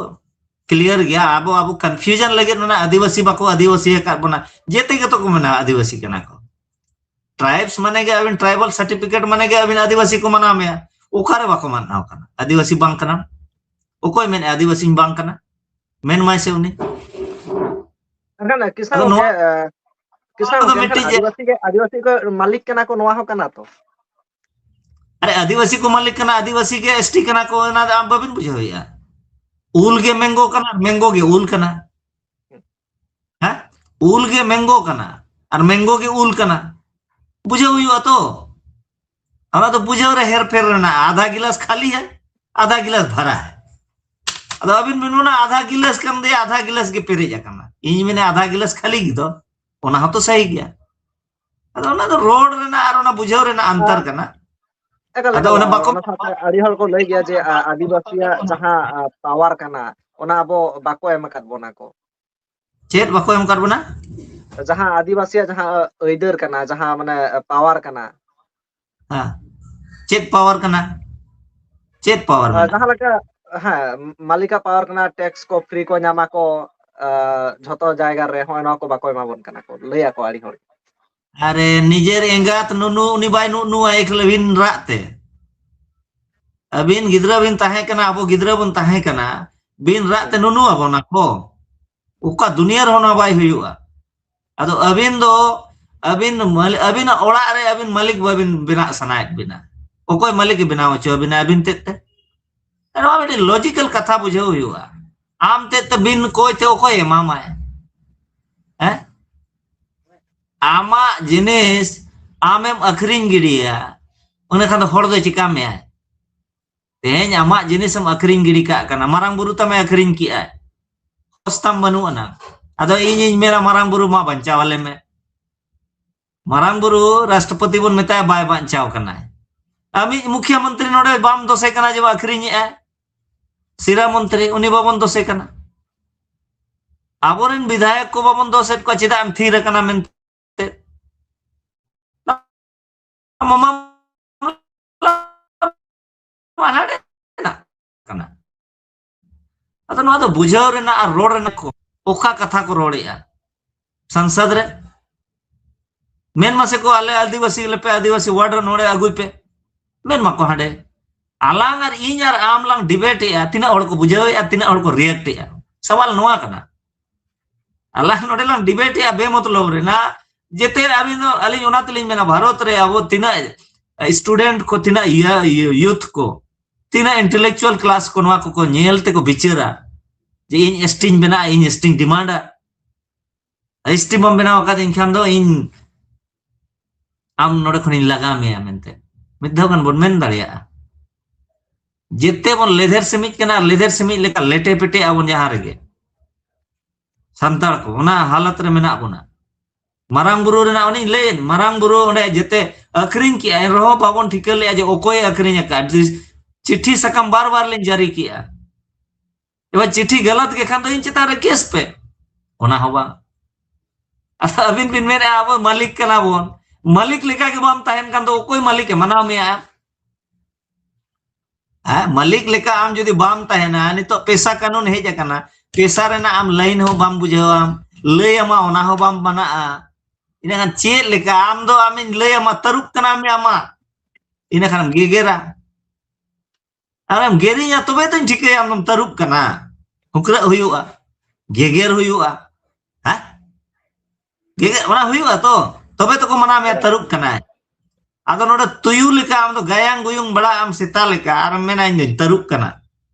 ᱠᱞᱤᱭᱟᱨ ᱜᱮᱭᱟ᱾ ᱟᱵᱚ ᱟᱵᱚ ᱠᱚᱱᱯᱷᱤᱭᱩᱡᱚᱱ ᱞᱟᱹᱜᱤᱫ ᱚᱱᱟ ᱟᱹᱫᱤᱵᱟᱹᱥᱤ ᱵᱟᱠᱚ ᱟᱹᱫᱤᱵᱟᱹᱥᱤ ᱟᱠᱟᱫ ᱵᱚᱱᱟ, ᱡᱮᱛᱮ ᱜᱮᱛᱚ ᱠᱚ ᱢᱮᱱᱟ ᱟᱹᱫᱤᱵᱟᱹᱥᱤ ᱠᱟᱱᱟ ᱠᱚ᱾ ᱴᱨᱟᱭᱤᱵᱥ ᱢᱟᱱᱮ ᱜᱮ ᱟᱹᱵᱤᱱ ᱴᱨᱟᱭᱵᱟᱞ ᱥᱟᱨᱴᱤᱯᱷᱤᱠᱮᱴ ᱢᱟᱱᱮ ᱜᱮ ᱟᱹᱵᱤᱱ ᱟᱹᱫᱤᱵᱟᱹᱥᱤ ᱠᱚ ᱢᱟᱱᱟᱣ ᱢᱮᱭᱟ᱾ ᱚᱠᱟᱨᱮ ᱵᱟᱠᱚ ᱢᱟᱱᱟᱣ ᱠᱟᱱᱟ? ᱟᱹᱫᱤᱵᱟᱹᱥᱤ ᱵᱟᱝ ᱠᱟᱱᱟᱢ? ᱚᱠᱚᱭ ᱢᱮᱱᱮᱫᱼᱟ ᱟᱹᱫᱤᱵᱟᱹᱥᱤᱧ ᱵᱟᱝ ᱠᱟᱱᱟ? ᱢᱮᱱ ᱢᱟᱭ ᱥᱮ ᱩᱱᱤ᱾ ᱮᱱᱠᱷᱟᱱ ᱠᱤᱥᱟᱱ ᱱᱚᱣᱟ ᱜᱚᱝᱠᱮ, ᱫᱚ ᱠᱤᱥᱟᱱ ᱱᱚᱣᱟ ᱫᱚ ᱜᱚᱝᱠᱮ, ᱮᱱᱠᱷᱟᱱ ᱢᱤᱫᱴᱤᱡ ᱡᱮ- ᱟᱹᱫᱤᱵᱟᱹᱥᱤ ᱜᱮ, ᱟᱹᱫᱤᱵᱟᱹᱥᱤ ᱠᱚ ᱢᱟᱹᱞᱤᱠ ᱠᱟᱱᱟ ᱠᱚ, ᱱᱚᱣᱟ ᱦᱚᱸ ᱠᱟᱱᱟ ᱛᱚ? ᱟᱨᱮ, ᱟᱹᱫᱤᱵᱟᱹᱥᱤ ᱠᱚ ᱢᱟᱹᱞᱤᱠ ᱠᱟᱱᱟ, ᱟᱹᱫᱤᱵᱟᱹᱥᱤ ᱜᱮ ᱮᱥᱴᱤ ᱠᱟᱱᱟ ᱠᱚ, ᱚᱱᱟ ᱫᱚ ᱟᱢ ᱵᱟᱵᱤᱱ ᱵᱩᱡᱷᱟᱹᱣᱮᱫᱼᱟ? ᱩᱞ ᱜᱮ ᱢᱮᱝᱜᱳ ᱠᱟᱱᱟ, ᱢᱮᱝᱜᱳ ᱜᱮ ᱩᱞ ᱠᱟᱱᱟ᱾ ᱦᱮᱸ, ᱩᱞ ᱜᱮ ᱢᱮᱝᱜᱳ ᱠᱟᱱᱟ ᱟᱨ ᱢᱮᱝᱜᱳ ᱜᱮ ᱩᱞ ᱠᱟᱱᱟ, ᱵᱩᱡᱷᱟᱹᱣ ᱦᱩᱭᱩᱜᱼᱟ ᱛᱚ᱾ ᱚᱱᱟ ᱫᱚ ᱵᱩᱡᱷᱟᱹᱣ ᱨᱮ ᱦᱮᱨᱯᱷᱮᱨ ᱨᱮᱱᱟᱜ, ᱟᱫᱷᱟ ᱜᱤᱞᱟᱥ ᱠᱷᱟᱹᱞᱤ ᱦᱮ, ᱟᱫᱷᱟ ᱜᱤᱞᱟᱥ ᱵᱷᱟᱨᱟ ᱦᱮ᱾ ᱟᱫᱚ ᱟᱹᱵᱤᱱ ᱵᱤᱱ ᱢᱮᱱᱟ ᱟᱫᱷᱟ ᱜᱤᱞᱟᱹᱥ ᱠᱟᱱ ᱫᱚᱭᱟ, ᱟᱫᱷᱟ ᱜᱤᱞᱟᱹᱥ ᱜᱮ ᱯᱮᱨᱮᱡ ᱟᱠᱟᱱᱟ᱾ ᱤᱧ ᱢᱮᱱᱟ ᱟᱫᱷᱟ ᱜᱤᱞᱟᱹᱥ ᱠᱷᱟᱹᱞᱤ ᱜᱮ ᱫᱚ, ᱚᱱᱟ ᱦᱚᱸᱛᱚ ᱥᱟᱹᱦᱤ ᱜᱮᱭᱟ᱾ ᱟᱫᱚ ᱚᱱᱟ ᱫᱚ ᱨᱚᱲ ᱨᱮᱱᱟᱜ ᱟᱨ ᱚᱱᱟ ᱵᱩᱡᱷᱟᱹᱣ ᱨᱮᱱᱟᱜ ᱟᱱᱛᱟᱨ ᱠᱟᱱᱟ᱾ ᱮᱠᱟᱞ, ᱟᱫᱚ ᱮᱠᱟᱞ, ᱚᱱᱟ ᱵᱟᱠᱚ ᱚᱱᱟ ᱥᱟᱶᱛᱮ ᱟᱹᱰᱤ ᱦᱚᱲ ᱠᱚ ᱞᱟᱹᱭ ᱜᱮᱭᱟ ᱡᱮ, ᱟ, ᱟᱹᱫᱤᱵᱟᱹᱥᱤᱭᱟᱜ ᱡᱟᱦᱟᱸ, ᱟ, ᱯᱟᱣᱟᱨ ᱠᱟᱱᱟ, ᱚᱱᱟ ᱟᱵᱚ ᱵᱟᱠᱚ ᱮᱢ ᱟᱠᱟᱫ ᱵᱚᱱᱟ ᱠᱚ᱾ ᱪᱮᱫ ᱵᱟᱠᱚ ᱮᱢ ᱟᱠᱟᱫ ᱵᱚᱱᱟ? ᱡᱟᱦᱟᱸ ᱟᱹᱫᱤᱵᱟᱹᱥᱤᱭᱟᱜ ᱡᱟᱦᱟᱸ ᱟᱹᱭᱫᱟᱹᱨ ᱠᱟᱱᱟ, ᱡᱟᱦᱟᱸ ᱢᱟᱱᱮ ᱯᱟᱣᱟᱨ ᱠᱟᱱᱟ᱾ ᱦᱮᱸ, ᱪᱮᱫ ᱯᱟᱣᱟᱨ ᱠᱟᱱᱟ? ᱪᱮᱫ ᱯᱟᱣᱟᱨ ᱟ, ᱢᱮᱱᱟᱜᱼᱟ? ᱡᱟᱦᱟᱸ ᱞᱮᱠᱟ, ᱦᱮᱸ, ᱢᱟᱞᱤᱠᱟ ᱯᱟᱣᱟᱨ ᱠᱟᱱᱟ, ᱴᱮᱠᱥ ᱠᱚ ᱯᱷᱨᱤ ᱠᱚ ᱧᱟᱢᱟ ᱠᱚ, ᱟ, ᱡᱷᱚᱛᱚ ᱡᱟᱭᱜᱟ ᱨᱮ, ᱦᱚᱸᱜᱼᱚᱭ ᱱᱚᱣᱟ ᱠᱚ ᱵᱟᱠᱚ ᱮᱢᱟ ᱵᱚᱱ ᱠᱟᱱᱟ ᱠᱚ, ᱞᱟᱹᱭ ᱟᱠᱚ ᱟᱹᱰᱤ ᱦᱚᱲ᱾ ᱟᱨᱮ, ᱱᱤᱡᱮᱨ ᱮᱸᱜᱟᱛ ᱱᱩᱱᱩ, ᱩᱱᱤ ᱵᱟᱭ ᱱᱩᱱᱩ ᱟᱭ ᱠᱷᱟᱹᱞᱤ ᱵᱤᱱ ᱨᱟᱜ ᱛᱮ᱾ ᱟᱹᱵᱤᱱ ᱜᱤᱫᱽᱨᱟᱹ ᱵᱤᱱ ᱛᱟᱦᱮᱸ ᱠᱟᱱᱟ, ᱟᱵᱚ ᱜᱤᱫᱽᱨᱟ ᱵᱚᱱ ᱛᱟᱦᱮᱸ ᱠᱟᱱᱟ, ᱵᱤᱱ ᱨᱟᱜ ᱛᱮ ᱱᱩᱱᱩ ᱟᱵᱚᱱᱟ ᱠᱚ᱾ ᱚᱠᱟ ᱫᱩᱱᱤᱭᱟᱹ ᱨᱮᱦᱚᱸ ᱱᱚᱣᱟ ᱵᱟᱭ ᱦᱩᱭᱩᱜᱼᱟ᱾ ᱟᱫᱚ ᱟᱹᱵᱤᱱ ᱫᱚ, ᱟᱹᱵᱤᱱ ᱢᱟᱹᱞᱤ-, ᱟᱹᱵᱤᱱᱟᱜ ᱚᱲᱟᱜ ᱨᱮ ᱟᱹᱵᱤᱱ ᱢᱟᱹᱞᱤᱠ ᱵᱟᱹᱵᱤᱱ ᱵᱮᱱᱟᱜ ᱥᱟᱱᱟᱭᱮᱫ ᱵᱤᱱᱟ᱾ ᱚᱠᱚᱭ ᱢᱟᱹᱞᱤᱠ ᱮ ᱵᱮᱱᱟᱣ ᱦᱚᱪᱚ ᱵᱤᱱᱟ ᱟᱹᱵᱤᱱ ᱛᱮᱫ ᱛᱮ? ᱱᱚᱣᱟ ᱢᱤᱫᱴᱤᱡ logical ᱠᱟᱛᱷᱟ ᱵᱩᱡᱷᱟᱹᱣ ᱦᱩᱭᱩᱜᱼᱟ᱾ ᱟᱢ ᱛᱮᱫ ᱛᱮ ᱵᱤᱱ ᱠᱚᱭ ᱛᱮ ᱚᱠᱚᱭ ᱮᱢᱟᱢᱟᱭ? ᱦᱮᱸ? ᱟᱢᱟᱜ ᱡᱤᱱᱤᱥ ᱟᱢᱮᱢ ᱟᱹᱠᱷᱨᱤᱧ ᱜᱤᱰᱤᱭᱟ, ᱚᱱᱟ ᱠᱷᱟᱱ ᱫᱚ ᱦᱚᱲ ᱫᱚ ᱪᱤᱠᱟ ᱢᱮᱭᱟᱭ? ᱛᱮᱦᱮᱧ ᱟᱢᱟᱜ ᱡᱤᱱᱤᱥ ᱮᱢ ᱟᱹᱠᱷᱨᱤᱧ ᱜᱤᱰᱤ ᱠᱟᱜ ᱠᱟᱱᱟ, ᱢᱟᱨᱟᱝ ᱵᱩᱨᱩ ᱛᱟᱢᱮ ᱟᱹᱠᱷᱨᱤᱧ ᱠᱮᱜᱼᱟᱭ, ᱦᱚᱥ ᱛᱟᱢ ᱵᱟᱹᱱᱩᱜ ᱟᱱᱟ᱾ ᱟᱫᱚ ᱤᱧᱤᱧ ᱢᱮᱱᱟ, ᱢᱟᱨᱟᱝ ᱵᱩᱨᱩ ᱢᱟ ᱵᱟᱧᱪᱟᱣ ᱟᱞᱮ ᱢᱮ᱾ ᱢᱟᱨᱟᱝ ᱵᱩᱨᱩ ᱨᱟᱥᱴᱨᱚᱯᱚᱛᱤ ᱵᱚᱱ ᱢᱮᱛᱟᱭᱟ, ᱵᱟᱭ ᱵᱟᱧᱪᱟᱣ ᱠᱟᱱᱟᱭ᱾ ᱟᱢᱤᱡ ᱢᱩᱠᱷᱤᱭᱟᱹ ᱢᱚᱱᱛᱨᱤ ᱱᱚᱰᱮ ᱵᱟᱢ ᱫᱳᱥᱮ ᱠᱟᱱᱟ ᱡᱮ ᱟᱹᱠᱷᱨᱤᱧᱮᱜᱼᱟᱭ, ᱥᱤᱨᱟ ᱢᱚᱱᱛᱨᱤ, ᱩᱱᱤ ᱵᱟᱵᱚᱱ ᱫᱳᱥᱮ ᱠᱟᱱᱟ᱾ ᱟᱵᱚᱨᱮᱱ ᱵᱤᱫᱷᱟᱭᱚᱠ ᱠᱚ ᱵᱟᱵᱚᱱ ᱫᱳᱥᱮᱫ ᱠᱚᱣᱟ, ᱪᱮᱫᱟᱜ ᱮᱢ ᱛᱷᱤᱨ ᱟᱠᱟᱱᱟ ᱢᱮᱱᱛᱮ᱾ ᱢᱟᱢᱞᱟ ᱢᱟ ᱦᱟᱸᱰᱮ ᱢᱮᱱᱟᱜ ᱠᱟᱱᱟ᱾ ᱟᱫᱚ ᱱᱚᱣᱟ ᱫᱚ ᱵᱩᱡᱷᱟᱹᱣ ᱨᱮᱱᱟᱜ ᱟᱨ ᱨᱚᱲ ᱨᱮᱱᱟᱜ ᱠᱚ, ᱚᱠᱟ ᱠᱟᱛᱷᱟ ᱠᱚ ᱨᱚᱲᱮᱜᱼᱟ ᱥᱚᱝᱥᱚᱫ ᱨᱮ? ᱢᱮᱱ ᱢᱟᱥᱮ ᱠᱚ, ᱟᱞᱮ ᱟᱹᱫᱤᱵᱟᱹᱥᱤ ᱞᱮᱯᱮ, ᱟᱹᱫᱤᱵᱟᱹᱥᱤ ward ᱨᱮ ᱱᱚᱰᱮ ᱟᱹᱜᱩᱭ ᱯᱮ, ᱢᱮᱱ ᱢᱟᱠᱚ ᱦᱟᱸᱰᱮ᱾ ᱟᱞᱟᱝ ᱟᱨ ᱤᱧ ᱟᱨ ᱟᱢ ᱞᱟᱝ debate ᱮᱜᱼᱟ, ᱛᱤᱱᱟᱹᱜ ᱦᱚᱲ ᱠᱚ ᱵᱩᱡᱷᱟᱹᱣᱮᱜᱼᱟ, ᱛᱤᱱᱟᱹᱜ ᱦᱚᱲ ᱠᱚ react ᱮᱜᱼᱟ᱾ ᱥᱟᱣᱟᱞ ᱱᱚᱣᱟ ᱠᱟᱱᱟ, ᱟᱞᱟᱝ ᱱᱚᱰᱮ ᱞᱟᱝ debate ᱮᱜᱼᱟ ᱵᱮᱢᱚᱛᱞᱚᱵ ᱨᱮᱱᱟᱜ᱾ ᱡᱮᱛᱮ ᱟᱹᱵᱤᱱ ᱫᱚ, ᱟᱹᱞᱤᱧ ᱚᱱᱟ ᱛᱮᱞᱤᱧ ᱢᱮᱱᱟ, ᱵᱷᱟᱨᱚᱛ ᱨᱮ ᱟᱵᱚ ᱛᱤᱱᱟᱹᱜ student ᱠᱚ, ᱛᱤᱱᱟᱹᱜ ᱤᱭᱟᱹ, ᱤᱭᱟᱹ, youth ᱠᱚ, ᱛᱤᱱᱟᱹᱜ intellectual class ᱠᱚ ᱱᱚᱣᱟ ᱠᱚᱠᱚ ᱧᱮᱞ ᱛᱮᱠᱚ ᱵᱤᱪᱟᱹᱨᱟ ᱡᱮ ᱤᱧ ST ᱤᱧ ᱵᱮᱱᱟᱜᱼᱟ, ᱤᱧ ST ᱤᱧ demandᱟ᱾ ST ᱵᱟᱢ ᱵᱮᱱᱟᱣ ᱟᱠᱟᱫᱤᱧ ᱠᱷᱟᱱ ᱫᱚ ᱤᱧ ᱟᱢ ᱱᱚᱰᱮ ᱠᱷᱚᱱᱤᱧ ᱞᱟᱜᱟ ᱢᱮᱭᱟ ᱢᱮᱱᱛᱮ ᱢᱤᱫ ᱫᱷᱟᱣ ᱜᱟᱱ ᱵᱚᱱ ᱢᱮᱱ ᱫᱟᱲᱮᱭᱟᱜᱼᱟ᱾ ᱡᱮᱛᱮ ᱵᱚᱱ ᱞᱮᱫᱷᱮᱨ ᱥᱤᱢᱤᱡ ᱠᱟᱱᱟ, ᱞᱮᱫᱷᱮᱨ ᱥᱤᱢᱤᱡ ᱞᱮᱠᱟ ᱞᱮᱴᱮ ᱯᱮᱴᱮ ᱟᱵᱚᱱ ᱡᱟᱦᱟᱸ ᱨᱮᱜᱮ᱾ ᱥᱟᱱᱛᱟᱲ ᱠᱚ ᱚᱱᱟ ᱦᱟᱞᱚᱛ ᱨᱮ ᱢᱮᱱᱟᱜ ᱵᱚᱱᱟ᱾ ᱢᱟᱨᱟᱝ ᱵᱩᱨᱩ ᱨᱮᱱᱟᱜ ᱚᱱᱮᱧ ᱞᱟᱹᱭᱮᱫ, ᱢᱟᱨᱟᱝ ᱵᱩᱨᱩ ᱚᱸᱰᱮ ᱡᱮᱛᱮ ᱟᱹᱠᱷᱨᱤᱧ ᱠᱮᱜᱼᱟ, ᱮᱱ ᱨᱮᱦᱚᱸ ᱵᱟᱵᱚᱱ ᱴᱷᱤᱠᱟᱹ ᱞᱮᱜᱼᱟ ᱡᱮ ᱚᱠᱚᱭᱮ ᱟᱹᱠᱷᱨᱤᱧ ᱟᱠᱟᱫ᱾ ᱪᱤᱴᱷᱤ ᱥᱟᱠᱟᱢ ᱵᱟᱨ ᱵᱟᱨ ᱞᱤᱧ ᱡᱟᱹᱨᱤ ᱠᱮᱜᱼᱟ᱾ ᱮᱵᱟᱨ ᱪᱤᱴᱷᱤ ᱜᱟᱞᱟᱛ ᱜᱮ ᱠᱷᱟᱱ ᱫᱚ ᱤᱧ ᱪᱮᱛᱟᱱ ᱨᱮ ᱠᱮᱥ ᱯᱮ, ᱚᱱᱟ ᱦᱚᱸ ᱵᱟᱝ᱾ ᱟᱫᱚ ᱟᱹᱵᱤᱱ ᱵᱤᱱ ᱢᱮᱱᱮᱫᱼᱟ ᱟᱵᱚ ᱢᱟᱹᱞᱤᱠ ᱠᱟᱱᱟ ᱵᱚᱱ, ᱢᱟᱹᱞᱤᱠ ᱞᱮᱠᱟ ᱜᱮ ᱵᱟᱢ ᱛᱟᱦᱮᱱ ᱠᱷᱟᱱ ᱫᱚ ᱚᱠᱚᱭ ᱢᱟᱹᱞᱤᱠ ᱮ ᱢᱟᱱᱟᱣ ᱢᱮᱭᱟ? ᱦᱮᱸ, ᱢᱟᱹᱞᱤᱠ ᱞᱮᱠᱟ ᱟᱢ ᱡᱩᱫᱤ ᱵᱟᱢ ᱛᱟᱦᱮᱱᱟ, ᱱᱤᱛᱚᱜ ᱯᱮᱥᱟ ᱠᱟᱹᱱᱩᱱ ᱦᱮᱡ ᱟᱠᱟᱱᱟ, ᱯᱮᱥᱟ ᱨᱮᱱᱟᱜ ᱟᱢ line ᱦᱚᱸ ᱵᱟᱢ ᱵᱩᱡᱷᱟᱹᱣᱟ, ᱞᱟᱹᱭ ᱟᱢᱟ ᱚᱱᱟ ᱦᱚᱸ ᱵᱟᱢ ᱢᱟᱱᱟᱜᱼᱟ᱾ ᱤᱱᱟᱹᱠᱷᱟᱱ ᱪᱮᱫ ᱞᱮᱠᱟ ᱟᱢ ᱫᱚ ᱟᱢᱤᱧ ᱞᱟᱹᱭ ᱟᱢᱟ, ᱛᱟᱹᱨᱩᱵ ᱠᱟᱱᱟᱢ ᱟᱢᱟᱜ, ᱤᱱᱟᱹ ᱠᱷᱟᱱᱮᱢ ᱜᱮᱜᱮᱨᱟ᱾ ᱟᱨᱮᱢ ᱜᱮᱨᱤᱧᱟ, ᱛᱚᱵᱮ ᱛᱚᱧ ᱴᱷᱤᱠᱟᱹᱭᱟ ᱟᱢᱫᱚᱢ ᱛᱟᱹᱨᱩᱵ ᱠᱟᱱᱟ᱾ ᱦᱩᱠᱨᱟᱹᱜ ᱦᱩᱭᱩᱜᱼᱟ, ᱜᱮᱜᱮᱨ ᱦᱩᱭᱩᱜᱼᱟ, ᱦᱮᱸ? ᱜᱮᱜᱮᱨ, ᱚᱱᱟ ᱦᱩᱭᱩᱜᱼᱟ ᱛᱚ, ᱛᱚᱵᱮ ᱛᱚᱠᱚ ᱢᱟᱱᱟᱣ ᱢᱮᱭᱟ ᱛᱟᱹᱨᱩᱵ ᱠᱟᱱᱟᱭ᱾ ᱟᱫᱚ ᱱᱚᱰᱮ ᱛᱩᱭᱩ ᱞᱮᱠᱟ ᱟᱢ ᱫᱚ ᱜᱟᱭᱟᱝ ᱜᱩᱭᱩᱝ ᱵᱟᱲᱟᱜ ᱟᱢ ᱥᱮᱛᱟ ᱞᱮᱠᱟ, ᱟᱨᱮᱢ ᱢᱮᱱᱟ ᱤᱧ ᱫᱚᱧ ᱛᱟᱹᱨᱩᱵ ᱠᱟᱱᱟ,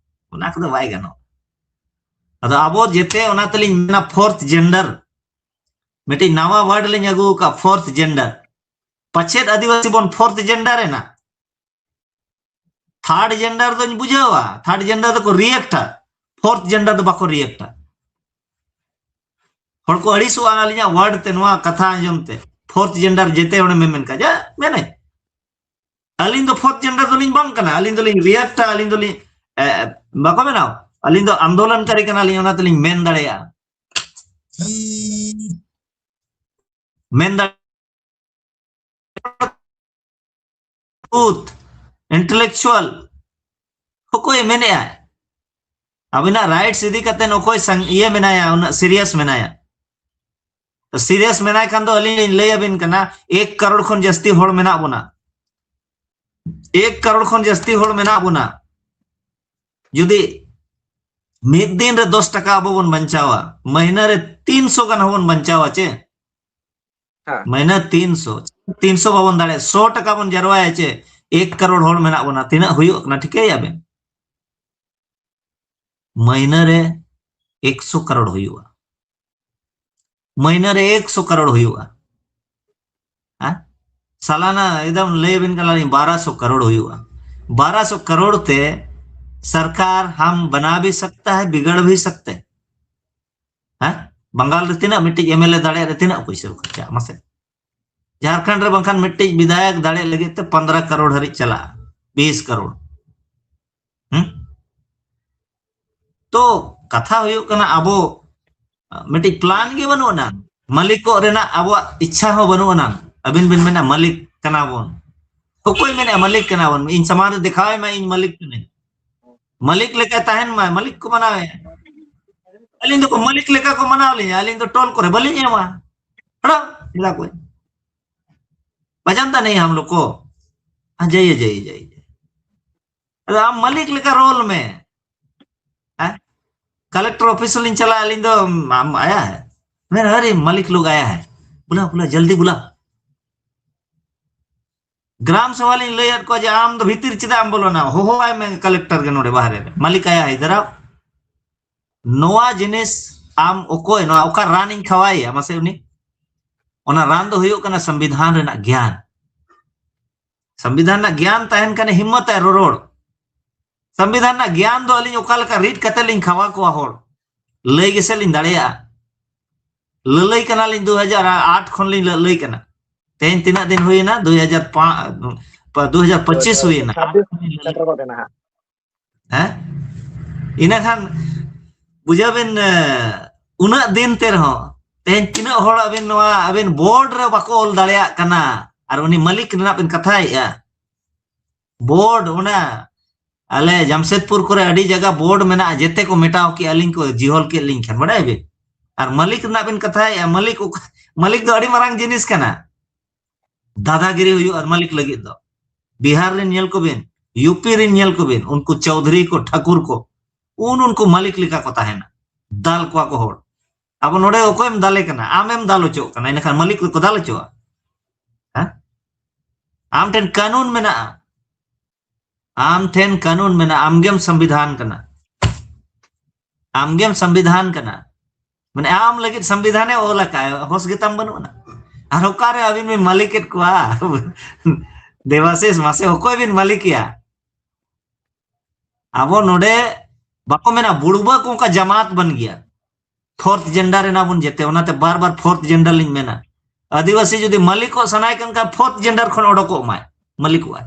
ᱚᱱᱟ ᱠᱚᱫᱚ ᱵᱟᱭ ᱜᱟᱱᱚᱜᱼᱟ᱾ ᱟᱫᱚ ᱟᱵᱚ ᱡᱮᱛᱮ, ᱚᱱᱟ ᱛᱮᱞᱤᱧ ᱢᱮᱱᱟ fourth gender, ᱢᱤᱫᱴᱤᱡ ᱱᱟᱣᱟ word ᱞᱤᱧ ᱟᱹᱜᱩ ᱟᱠᱟᱫ, fourth gender᱾ ᱯᱟᱪᱮᱫ ᱟᱹᱫᱤᱵᱟᱹᱥᱤ ᱵᱚᱱ fourth gender ᱮᱱᱟ? Third gender ᱫᱚᱧ ᱵᱩᱡᱷᱟᱹᱣᱟ, third gender ᱫᱚᱠᱚ reactᱟ, fourth gender ᱫᱚ ᱵᱟᱠᱚ reactᱟ᱾ ᱦᱚᱲ ᱠᱚ ᱟᱹᱲᱤᱥᱚᱜᱼᱟ ᱟᱹᱞᱤᱧᱟᱜ word ᱛᱮ, ᱱᱚᱣᱟ ᱠᱟᱛᱷᱟ ᱟᱸᱡᱚᱢ ᱛᱮ, fourth gender ᱡᱮᱛᱮ ᱦᱚᱲᱮ ᱢᱮᱢᱮᱱ ᱠᱟᱡᱟ ᱢᱮᱱᱟᱹᱧ᱾ ᱟᱹᱞᱤᱧ ᱫᱚ fourth gender ᱫᱚᱞᱤᱧ ᱵᱟᱝ ᱠᱟᱱᱟ, ᱟᱹᱞᱤᱧ ᱫᱚᱞᱤᱧ reactᱟ, ᱟᱹᱞᱤᱧ ᱫᱚᱞᱤᱧ, ᱮ, ᱵᱟᱠᱚ ᱢᱮᱱᱟ, ᱟᱹᱞᱤᱧ ᱫᱚ ᱟᱱᱫᱳᱞᱚᱱᱠᱟᱨᱤ ᱠᱟᱱᱟᱞᱤᱧ, ᱚᱱᱟ ᱛᱮᱞᱤᱧ ᱢᱮᱱ ᱫᱟᱲᱮᱭᱟᱜᱼᱟ᱾ ᱢᱮᱱ ᱫᱟᱲᱮᱭᱟᱜᱼᱟ᱾ ᱴᱨᱩᱛᱷ, ᱤᱱᱴᱮᱞᱮᱠᱪᱩᱣᱟᱞ, ᱚᱠᱚᱭᱮ ᱢᱮᱱᱮᱜᱼᱟ? ᱟᱵᱤᱱᱟᱜ ᱨᱟᱭᱤᱴᱥ ᱤᱫᱤ ᱠᱟᱛᱮ ᱚᱠᱚᱭ ᱥᱟᱝ-, ᱤᱭᱟᱹ ᱢᱮᱱᱟᱭᱟ, ᱩᱱᱟᱹᱜ ᱥᱤᱨᱤᱭᱟᱥ ᱢᱮᱱᱟᱭᱟ? ᱥᱤᱨᱤᱭᱟᱥ ᱢᱮᱱᱟᱭ ᱠᱷᱟᱱ ᱫᱚ ᱟᱹᱞᱤᱧ ᱞᱤᱧ ᱞᱟᱹᱭ ᱟᱵᱤᱱ ᱠᱟᱱᱟ, ᱮᱠ ᱠᱟᱨᱳᱲ ᱠᱷᱚᱱ ᱡᱟᱹᱥᱛᱤ ᱦᱚᱲ ᱢᱮᱱᱟᱜ ᱵᱚᱱᱟ᱾ ᱮᱠ ᱠᱟᱨᱳᱲ ᱠᱷᱚᱱ ᱡᱟᱹᱥᱛᱤ ᱦᱚᱲ ᱢᱮᱱᱟᱜ ᱵᱚᱱᱟ᱾ ᱡᱩᱫᱤ ᱢᱤᱫ ᱫᱤᱱ ᱨᱮ ᱫᱚᱥ ᱴᱟᱠᱟ ᱟᱵᱚ ᱵᱚᱱ ᱵᱟᱧᱪᱟᱣᱟ, ᱢᱟᱹᱦᱱᱟᱹ ᱨᱮ ᱛᱤᱱᱥᱚ ᱜᱟᱱ ᱦᱚᱸᱵᱚᱱ ᱵᱟᱧᱪᱟᱣᱟ ᱪᱮ? ᱦᱮᱸ᱾ ᱢᱟᱹᱦᱱᱟᱹ ᱛᱤᱱᱥᱚ, ᱛᱤᱱᱥᱚ ᱵᱟᱵᱚᱱ ᱫᱟᱲᱮᱭᱟᱜᱼᱟ, ᱥᱚ ᱴᱟᱠᱟ ᱵᱚᱱ ᱡᱟᱨᱣᱟᱭᱟ ᱪᱮ? ᱮᱠ ᱠᱟᱨᱳᱲ ᱦᱚᱲ ᱢᱮᱱᱟᱜ ᱵᱚᱱᱟ, ᱛᱤᱱᱟᱹᱜ ᱦᱩᱭᱩᱜ ᱠᱟᱱᱟ ᱴᱷᱤᱠᱟᱹᱭᱟ ᱵᱮᱱ? ᱢᱟᱹᱦᱱᱟᱹ ᱨᱮ ᱮᱠᱥᱚ ᱠᱟᱨᱳᱲ ᱦᱩᱭᱩᱜᱼᱟ᱾ ᱢᱟᱹᱦᱱᱟᱹ ᱨᱮ ᱮᱠᱥᱚ ᱠᱟᱨᱳᱲ ᱦᱩᱭᱩᱜᱼᱟ᱾ ᱦᱮᱸ? ᱥᱟᱞᱟᱱᱟ ᱮᱠᱫᱚᱢ ᱞᱟᱹᱭ ᱟᱵᱤᱱ ᱠᱟᱱᱟᱞᱤᱧ, ᱵᱟᱨᱚᱥᱚ ᱠᱟᱨᱳᱲ ᱦᱩᱭᱩᱜᱼᱟ᱾ ᱵᱟᱨᱚᱥᱚ ᱠᱟᱨᱳᱲ ᱛᱮ ᱥᱚᱨᱠᱟᱨ ᱦᱟᱢ ᱵᱟᱱᱟ ᱵᱷᱤ ᱥᱟᱠᱛᱟ ᱦᱟᱭ, ᱵᱤᱜᱟᱲ ᱵᱷᱤ ᱥᱟᱠᱛᱟ ᱦᱟᱭ᱾ ᱦᱮᱸ? ᱵᱟᱝᱜᱟᱞ ᱨᱮ ᱛᱤᱱᱟᱹᱜ ᱢᱤᱫᱴᱤᱡ ᱮᱢᱮᱞᱮ ᱫᱟᱲᱮᱭᱟᱜ ᱨᱮ ᱛᱤᱱᱟᱹᱜ ᱯᱩᱭᱥᱟᱹ ᱠᱚ ᱠᱷᱚᱨᱪᱟᱜᱼᱟ ᱢᱟᱥᱮ? ᱡᱷᱟᱨᱠᱷᱚᱸᱰ ᱨᱮ ᱵᱟᱝᱠᱷᱟᱱ ᱢᱤᱫᱴᱤᱡ ᱵᱤᱫᱷᱟᱭᱚᱠ ᱫᱟᱲᱮ ᱞᱟᱹᱜᱤᱫ ᱛᱮ ᱯᱚᱱᱫᱽᱨᱚ ᱠᱟᱨᱳᱲ ᱦᱟᱹᱨᱤᱡ ᱪᱟᱞᱟᱜᱼᱟ, ᱵᱤᱥ ᱠᱟᱨᱳᱲ᱾ ᱦᱩᱸ? ᱛᱚ ᱠᱟᱛᱷᱟ ᱦᱩᱭᱩᱜ ᱠᱟᱱᱟ, ᱟᱵᱚ ᱢᱤᱫᱴᱤᱡ ᱯᱞᱟᱱ ᱜᱮ ᱵᱟᱹᱱᱩᱜ ᱟᱱᱟᱝ, ᱢᱟᱹᱞᱤᱠᱚᱜ ᱨᱮᱱᱟᱜ ᱟᱵᱚᱣᱟᱜ ᱤᱪᱪᱷᱟ ᱦᱚᱸ ᱵᱟᱹᱱᱩᱜ ᱟᱱᱟᱝ᱾ ᱟᱹᱵᱤᱱ ᱵᱤᱱ ᱢᱮᱱᱟ ᱢᱟᱹᱞᱤᱠ ᱠᱟᱱᱟ ᱵᱚᱱ, ᱚᱠᱚᱭ ᱢᱮᱱᱟ ᱢᱟᱹᱞᱤᱠ ᱠᱟᱱᱟ ᱵᱚᱱ? ᱤᱧ ᱥᱟᱢᱟᱝ ᱨᱮ ᱫᱮᱠᱷᱟᱣ ᱟᱭ ᱢᱟ, ᱤᱧ ᱢᱟᱹᱞᱤᱠ ᱠᱟᱹᱱᱟᱹᱧ᱾ ᱢᱟᱹᱞᱤᱠ ᱞᱮᱠᱟᱭ ᱛᱟᱦᱮᱱ ᱢᱟᱭ, ᱢᱟᱹᱞᱤᱠ ᱠᱚ ᱢᱟᱱᱟᱣᱮᱭᱟ᱾ ᱟᱹᱞᱤᱧ ᱫᱚᱠᱚ ᱢᱟᱹᱞᱤᱠ ᱞᱮᱠᱟ ᱠᱚ ᱢᱟᱱᱟᱣ ᱞᱤᱧᱟ, ᱟᱹᱞᱤᱧ ᱫᱚ ᱴᱚᱞ ᱠᱚᱨᱮ ᱵᱟᱹᱞᱤᱧ ᱮᱢᱟ᱾ ᱦᱮᱲᱟ, ᱦᱮᱲᱟ ᱠᱚ᱾ ᱵᱟᱡᱟᱱ ᱫᱟ ᱱᱟᱦᱤ ᱦᱟᱢ ᱞᱳᱜ ᱠᱚ᱾ ᱦᱟᱸ, ᱡᱟᱭᱮ, ᱡᱟᱭᱮ, ᱡᱟᱭᱮ, ᱡᱟᱭᱮ᱾ ᱟᱫᱚ ᱟᱢ ᱢᱟᱹᱞᱤᱠ ᱞᱮᱠᱟ ᱨᱳᱞ ᱢᱮ᱾ ᱦᱮᱸ? ᱠᱟᱞᱮᱠᱴᱚᱨ ᱚᱯᱷᱤᱥ ᱞᱤᱧ ᱪᱟᱞᱟᱜᱼᱟ ᱟᱹᱞᱤᱧ ᱫᱚ᱾ ᱟᱢ ᱟᱭᱟ ᱦᱮᱸ, ᱢᱮᱱ ᱟᱨᱮ ᱢᱟᱹᱞᱤᱠ ᱞᱳᱜ ᱟᱭᱟ ᱦᱮᱸ, ᱵᱩᱞᱟ ᱵᱩᱞᱟ ᱡᱚᱞᱫᱤ ᱵᱩᱞᱟ᱾ ᱜᱨᱟᱢ ᱥᱚᱵᱷᱟ ᱞᱤᱧ ᱞᱟᱹᱭᱟᱫ ᱠᱚᱣᱟ ᱡᱮ ᱟᱢ ᱫᱚ ᱵᱷᱤᱛᱤᱨ ᱪᱮᱫᱟᱜ ᱮᱢ ᱵᱚᱞᱚᱱᱟ, ᱦᱚᱦᱚᱣᱟᱭ ᱢᱮ ᱠᱟᱞᱮᱠᱴᱚᱨ ᱜᱮ ᱱᱚᱰᱮ ᱵᱟᱦᱨᱮ ᱨᱮ, ᱢᱟᱹᱞᱤᱠ ᱟᱭᱟ ᱦᱟᱭᱫᱟᱨᱟᱵ᱾ ᱱᱚᱣᱟ ᱡᱤᱱᱤᱥ ᱟᱢ ᱚᱠᱚᱭ, ᱱᱚᱣᱟ ᱚᱠᱟ ᱨᱟᱱ ᱤᱧ ᱠᱷᱟᱣᱟᱭᱮᱭᱟ ᱢᱟᱥᱮ ᱩᱱᱤ? ᱚᱱᱟ ᱨᱟᱱ ᱫᱚ ᱦᱩᱭᱩᱜ ᱠᱟᱱᱟ ᱥᱚᱝᱵᱤᱫᱷᱟᱱ ᱨᱮᱱᱟᱜ ᱜᱮᱭᱟᱱ᱾ ᱥᱚᱝᱵᱤᱫᱷᱟᱱ ᱨᱮᱱᱟᱜ ᱜᱮᱭᱟᱱ ᱛᱟᱦᱮᱱ ᱠᱷᱟᱱ ᱦᱤᱢᱢᱚᱛ ᱟᱭ ᱨᱚᱨᱚᱲ᱾ ᱥᱚᱝᱵᱤᱫᱷᱟᱱ ᱨᱮᱱᱟᱜ ᱜᱮᱭᱟᱱ ᱫᱚ ᱟᱹᱞᱤᱧ ᱚᱠᱟ ᱞᱮᱠᱟ ᱨᱤᱰ ᱠᱟᱛᱮ ᱞᱤᱧ ᱠᱷᱟᱣᱟ ᱠᱚᱣᱟ ᱦᱚᱲ, ᱞᱟᱹᱭ ᱜᱮᱥᱮ ᱞᱤᱧ ᱫᱟᱲᱮᱭᱟᱜᱼᱟ᱾ ᱞᱟᱹᱞᱟᱹᱭ ᱠᱟᱱᱟᱞᱤᱧ, ᱫᱩ ᱦᱟᱡᱟᱨ ᱟᱴ ᱠᱷᱚᱱ ᱞᱤᱧ ᱞᱟᱹᱞᱟᱹᱭ ᱠᱟᱱᱟ᱾ ᱛᱮᱦᱮᱧ ᱛᱤᱱᱟᱹᱜ ᱫᱤᱱ ᱦᱩᱭᱮᱱᱟ? ᱫᱩ ᱦᱟᱡᱟᱨ ᱯᱟᱸᱪ, ᱫᱩ ᱦᱟᱡᱟᱨ ᱯᱚᱸᱪᱤᱥ ᱦᱩᱭᱮᱱᱟ᱾ ᱪᱷᱟᱵᱵᱤᱥ ᱥᱮᱴᱮᱨ ᱜᱚᱫ ᱮᱱᱟ ᱦᱟᱸᱜ᱾ ᱦᱮᱸ? ᱤᱱᱟᱹ ᱠᱷᱟᱱ ᱵᱩᱡᱷᱟᱹᱣ ᱵᱤᱱ, ᱮ, ᱩᱱᱟᱹᱜ ᱫᱤᱱ ᱛᱮ ᱨᱮᱦᱚᱸ ᱛᱮᱦᱮᱧ ᱛᱤᱱᱟᱹᱜ ᱦᱚᱲ ᱟᱹᱵᱤᱱ ᱱᱚᱣᱟ ᱟᱹᱵᱤᱱ ᱵᱳᱨᱰ ᱨᱮ ᱵᱟᱠᱚ ᱚᱞ ᱫᱟᱲᱮᱭᱟᱜ ᱠᱟᱱᱟ, ᱟᱨ ᱩᱱᱤ ᱢᱟᱹᱞᱤᱠ ᱨᱮᱱᱟᱜ ᱵᱤᱱ ᱠᱟᱛᱷᱟᱭᱮᱫᱼᱟ᱾ ᱵᱳᱨᱰ, ᱚᱱᱟ ᱟᱞᱮ ᱡᱟᱢᱥᱮᱫᱽᱯᱩᱨ ᱠᱚᱨᱮ ᱟᱹᱰᱤ ᱡᱟᱭᱜᱟ ᱵᱳᱨᱰ ᱢᱮᱱᱟᱜᱼᱟ, ᱡᱮᱛᱮ ᱠᱚ ᱢᱮᱴᱟᱣ ᱠᱮᱜᱼᱟ, ᱟᱹᱞᱤᱧ ᱠᱚ ᱡᱤᱦᱚᱞ ᱠᱮᱫ ᱞᱤᱧ ᱠᱷᱟᱱ, ᱵᱟᱰᱟᱭ ᱵᱤᱱ? ᱟᱨ ᱢᱟᱹᱞᱤᱠ ᱨᱮᱱᱟᱜ ᱵᱤᱱ ᱠᱟᱛᱷᱟᱭᱮᱫᱼᱟ, ᱢᱟᱹᱞᱤᱠ ᱚᱠᱟ-, ᱢᱟᱹᱞᱤᱠ ᱫᱚ ᱟᱹᱰᱤ ᱢᱟᱨᱟᱝ ᱡᱤᱱᱤᱥ ᱠᱟᱱᱟ᱾ ᱫᱟᱫᱟᱜᱤᱨᱤ ᱦᱩᱭᱩᱜᱼᱟ ᱢᱟᱹᱞᱤᱠ ᱞᱟᱹᱜᱤᱫ ᱫᱚ᱾ ᱵᱤᱦᱟᱨ ᱨᱮᱱ ᱧᱮᱞ ᱠᱚᱵᱤᱱ, ᱭᱩ ᱯᱤ ᱨᱮᱱ ᱧᱮᱞ ᱠᱚᱵᱤᱱ, ᱩᱱᱠᱩ ᱪᱳᱣᱫᱷᱩᱨᱤ ᱠᱚ, ᱴᱷᱟᱹᱠᱩᱨ ᱠᱚ, ᱩᱱ ᱩᱱᱠᱩ ᱢᱟᱹᱞᱤᱠ ᱞᱮᱠᱟ ᱠᱚ ᱛᱟᱦᱮᱱᱟ, ᱫᱟᱞ ᱠᱚᱣᱟ ᱠᱚ ᱦᱚᱲ᱾ ᱟᱵᱚ ᱱᱚᱰᱮ ᱚᱠᱚᱭᱮᱢ ᱫᱟᱞᱮ ᱠᱟᱱᱟ? ᱟᱢᱮᱢ ᱫᱟᱞ ᱦᱚᱪᱚᱜ ᱠᱟᱱᱟ, ᱤᱱᱟᱹᱠᱷᱟᱱ ᱢᱟᱹᱞᱤᱠ ᱠᱚ ᱫᱟᱞ ᱦᱚᱪᱚᱜᱼᱟ? ᱦᱮᱸ? ᱟᱢ ᱴᱷᱮᱱ ᱠᱟᱹᱱᱩᱱ ᱢᱮᱱᱟᱜᱼᱟ, ᱟᱢ ᱴᱷᱮᱱ ᱠᱟᱹᱱᱩᱱ ᱢᱮᱱᱟᱜᱼᱟ, ᱟᱢᱜᱮᱢ ᱥᱚᱝᱵᱤᱫᱷᱟᱱ ᱠᱟᱱᱟ, ᱟᱢᱜᱮᱢ ᱥᱚᱝᱵᱤᱫᱷᱟᱱ ᱠᱟᱱᱟ, ᱢᱟᱱᱮ ᱟᱢ ᱞᱟᱹᱜᱤᱫ ᱥᱚᱝᱵᱤᱫᱷᱟᱱᱮ ᱚᱞ ᱟᱠᱟᱫ, ᱦᱚᱥ ᱜᱮᱛᱟᱢ ᱵᱟᱹᱱᱩᱜ ᱟᱱᱟ᱾ ᱟᱨ ᱚᱠᱟᱨᱮ ᱟᱹᱵᱤᱱ ᱵᱤᱱ ᱢᱟᱹᱞᱤᱠᱮᱫ ᱠᱚᱣᱟ? ᱫᱮᱵᱟᱥᱤᱥ, ᱢᱟᱥᱮ ᱚᱠᱚᱭ ᱵᱤᱱ ᱢᱟᱹᱞᱤᱠᱮᱭᱟ? ᱟᱵᱚ ᱱᱚᱰᱮ ᱵᱟᱠᱚ ᱢᱮᱱᱟ ᱵᱩᱲᱵᱟᱹ ᱠᱚ ᱚᱱᱠᱟ ᱡᱟᱢᱟᱛ ᱵᱟᱱ ᱜᱮᱭᱟ, ᱯᱷᱳᱨᱛᱷ ᱡᱮᱱᱰᱟᱨ ᱮᱱᱟ ᱵᱚᱱ ᱡᱮᱛᱮ, ᱚᱱᱟᱛᱮ ᱵᱟᱨ ᱵᱟᱨ ᱯᱷᱳᱨᱛᱷ ᱡᱮᱱᱰᱟᱨ ᱞᱤᱧ ᱢᱮᱱᱟ᱾ ᱟᱹᱫᱤᱵᱟᱹᱥᱤ ᱡᱩᱫᱤ ᱢᱟᱹᱞᱤᱠᱚᱜ ᱥᱟᱱᱟᱭ ᱠᱟᱱ ᱠᱷᱟᱱ ᱯᱷᱳᱨᱛᱷ ᱡᱮᱱᱰᱟᱨ ᱠᱷᱚᱱ ᱚᱰᱚᱠᱚᱜ ᱢᱟᱭ, ᱢᱟᱹᱞᱤᱠᱚᱜ ᱟᱭ᱾